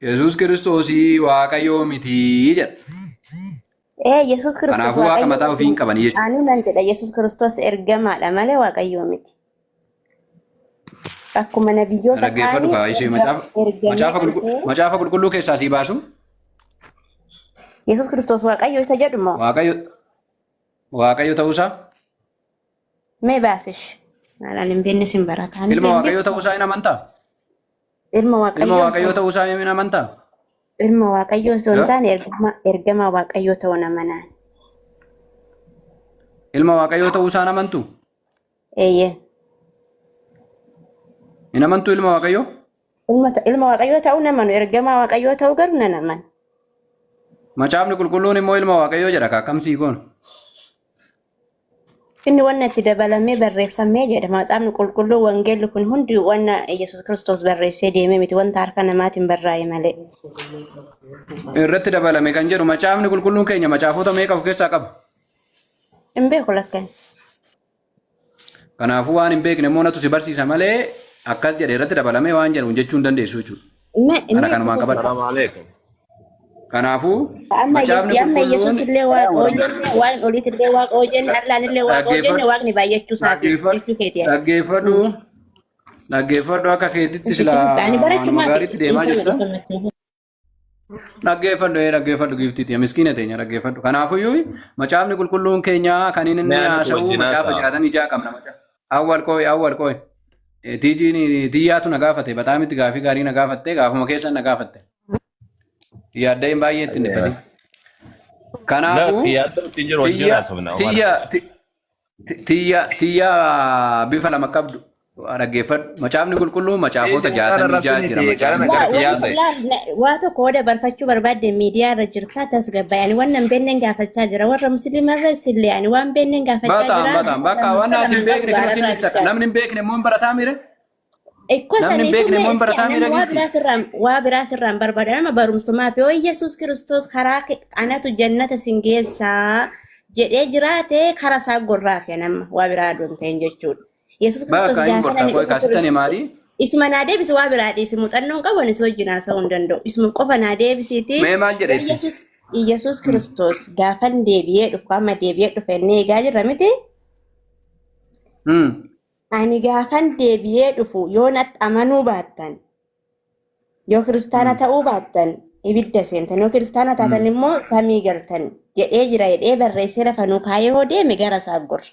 Yesuus Kiristoosii Waaqayyoo miti jedha. Yesuus Kiristoos Kanaafuu waaqa Waaqayyoo mataa ofii hin miti. qabanii jechuudha. Ani nan jedha Yesuus Kiristoos ergamaadha malee Waaqayyoo miti. Akkuma nabiyyoota Dhaggeeffadhu kaanii kaa ishee macaafa ergamee macaafa qulqulluu dhufee macaafa qulqulluu keessaa sii baasu Yesuus Kiristoos Waaqayyo isa jedhu moo Waaqayyo Waaqayyo ta'uusaa mee baasish. Maal hin beekne sin barata. Ani ilma hin Waaqayyo beeku. ta'uusaa hin amantaa? Ilma Ilma Waaqayyoo Waaqayyoo osoo ta'uusaa hin amantaa? ilma Waaqayyoo osoo hin Yoo? taane ergama Waaqayyoo ta'uu amanaan. Ilma Waaqayyoo ta'uusaa hin amantu? Eeyyee. Hin amantu ilma Waaqayyoo? Ilma Waaqayyoo ta'uu namanu ergama Waaqayyoo ta'uu garuu nan amana. Macaafni qulqulluun immoo ilma Waaqayyoo jedha akkam sii goonu. Inni wanna itti dabalamee barreeffamee jedha. Macaafni qulqulluu wangeelli kun hundi wanna Yesuus Kiristoos barreessee deemee miti wanta harka namaatiin barraa'e malee. Irratti dabalame kan jedhu macaafni qulqulluun keenya macaafota meeqa of keessaa qaba? Hin beeku lakkan. Kanaafuu waan hin beekne immoo natu si barsiisa malee akkas jedhe irratti dabalamee waan jedhu jechuu hin dandeessu jechuudha. Mee Kana mee itti kanumaan fufi. qabadhu. Salaamu alaikum. Kanaafuu Amma macaafni amma Yesuus qulqulluun illee waaqa hoo jenne waan oliit illee waaqa hoo jenne Allaan illee waaqa hoo jenne dhaggeeffadhu waaqni baay'achuu isaati dhaggeeffadhu jechuu keeti ati. dhaggeeffadhu dhaggeeffadhu akka keetitti Itti silaa fufi. Ani waanuma barachumaa gaariitti deemaa dhiifama jirta. dhiifama. Dhaggeeffadhu ee dhaggeeffadhu giiftiiti miskiina teenya dhaggeeffadhu. Kanaafuyyuu macaafni qulqulluun keenya kan inni Mee anatu haasa'u wajjin macaafa haasa'a. 66 qabna macaafa. Awwal qooyi awwal qooyi. Tiijiin tiyyaatu na gaafate bataamitti gaafii gaarii na gaafatte gaafuma keessan na gaafatte. Yaadda'een baay'ee ittiin dhiphatin. Kanaafuu Lakki yaaddoo ittiin jiru wajjin tiyya haasofna. Omar. tiyya tiyya tiyya bifa lama qabdu dhaggeeffadhu. Macaafni qulqulluun macaafota Dhiisi mucaan 66 jira arrabsiniti gara macaafni. na Waa gara kiyyaa waan ta'e. laal waa tokko hoo dabarfachuu barbaadde miidiyaa irra jirtaa tasgabbaa'e. Ani waan hin beeknen gaafachaa jira. Warra musliima irra illee ani waan beeknen gaafachaa Bataan jira. bataan bakka waan ati hin Lamaan beekne qabu kana sin gaararraa ibsa. bitaa. Namni hin beekne immoo hin barataa mire. Ikkoo Namni hin saniifuu beekne mee immoo hin iski barataa mire namni waa giifti. biraa sirraan waa biraa sirraan barbaada nama barumsumaaf yoo Yesuus Kiristoos karaa anatu jannata sin geessaa jedhee jiraate karaa isaa gorraafe nama waa biraa aduun ta'in jechuudha. Yesuus Kiristoos Bakka hin gaafa gorta namni qoy dhufu kaasitani Kiristoos maali? isuma naa deebisi waa biraa dhiisi muuxannoon qabu ani si wajjin haasa'uu hin danda'u. Isuma qofa naa deebisiiti Mee maal yoo jedhetti? Yesuus Yesuus Kiristoos gaafan deebi'ee dhufu amma deebi'ee dhufe inni eegaa jirra miti. Ani gaafan deebi'ee dhufu yoo natti amanuu baattan, yoo kiristaana ta'uu baattan ibidda seentan, yoo kiristaana taatan immoo samii galtan jedhee jira jedhee barreessee lafa nuu kaayee hoo deeme gara isaa gorra.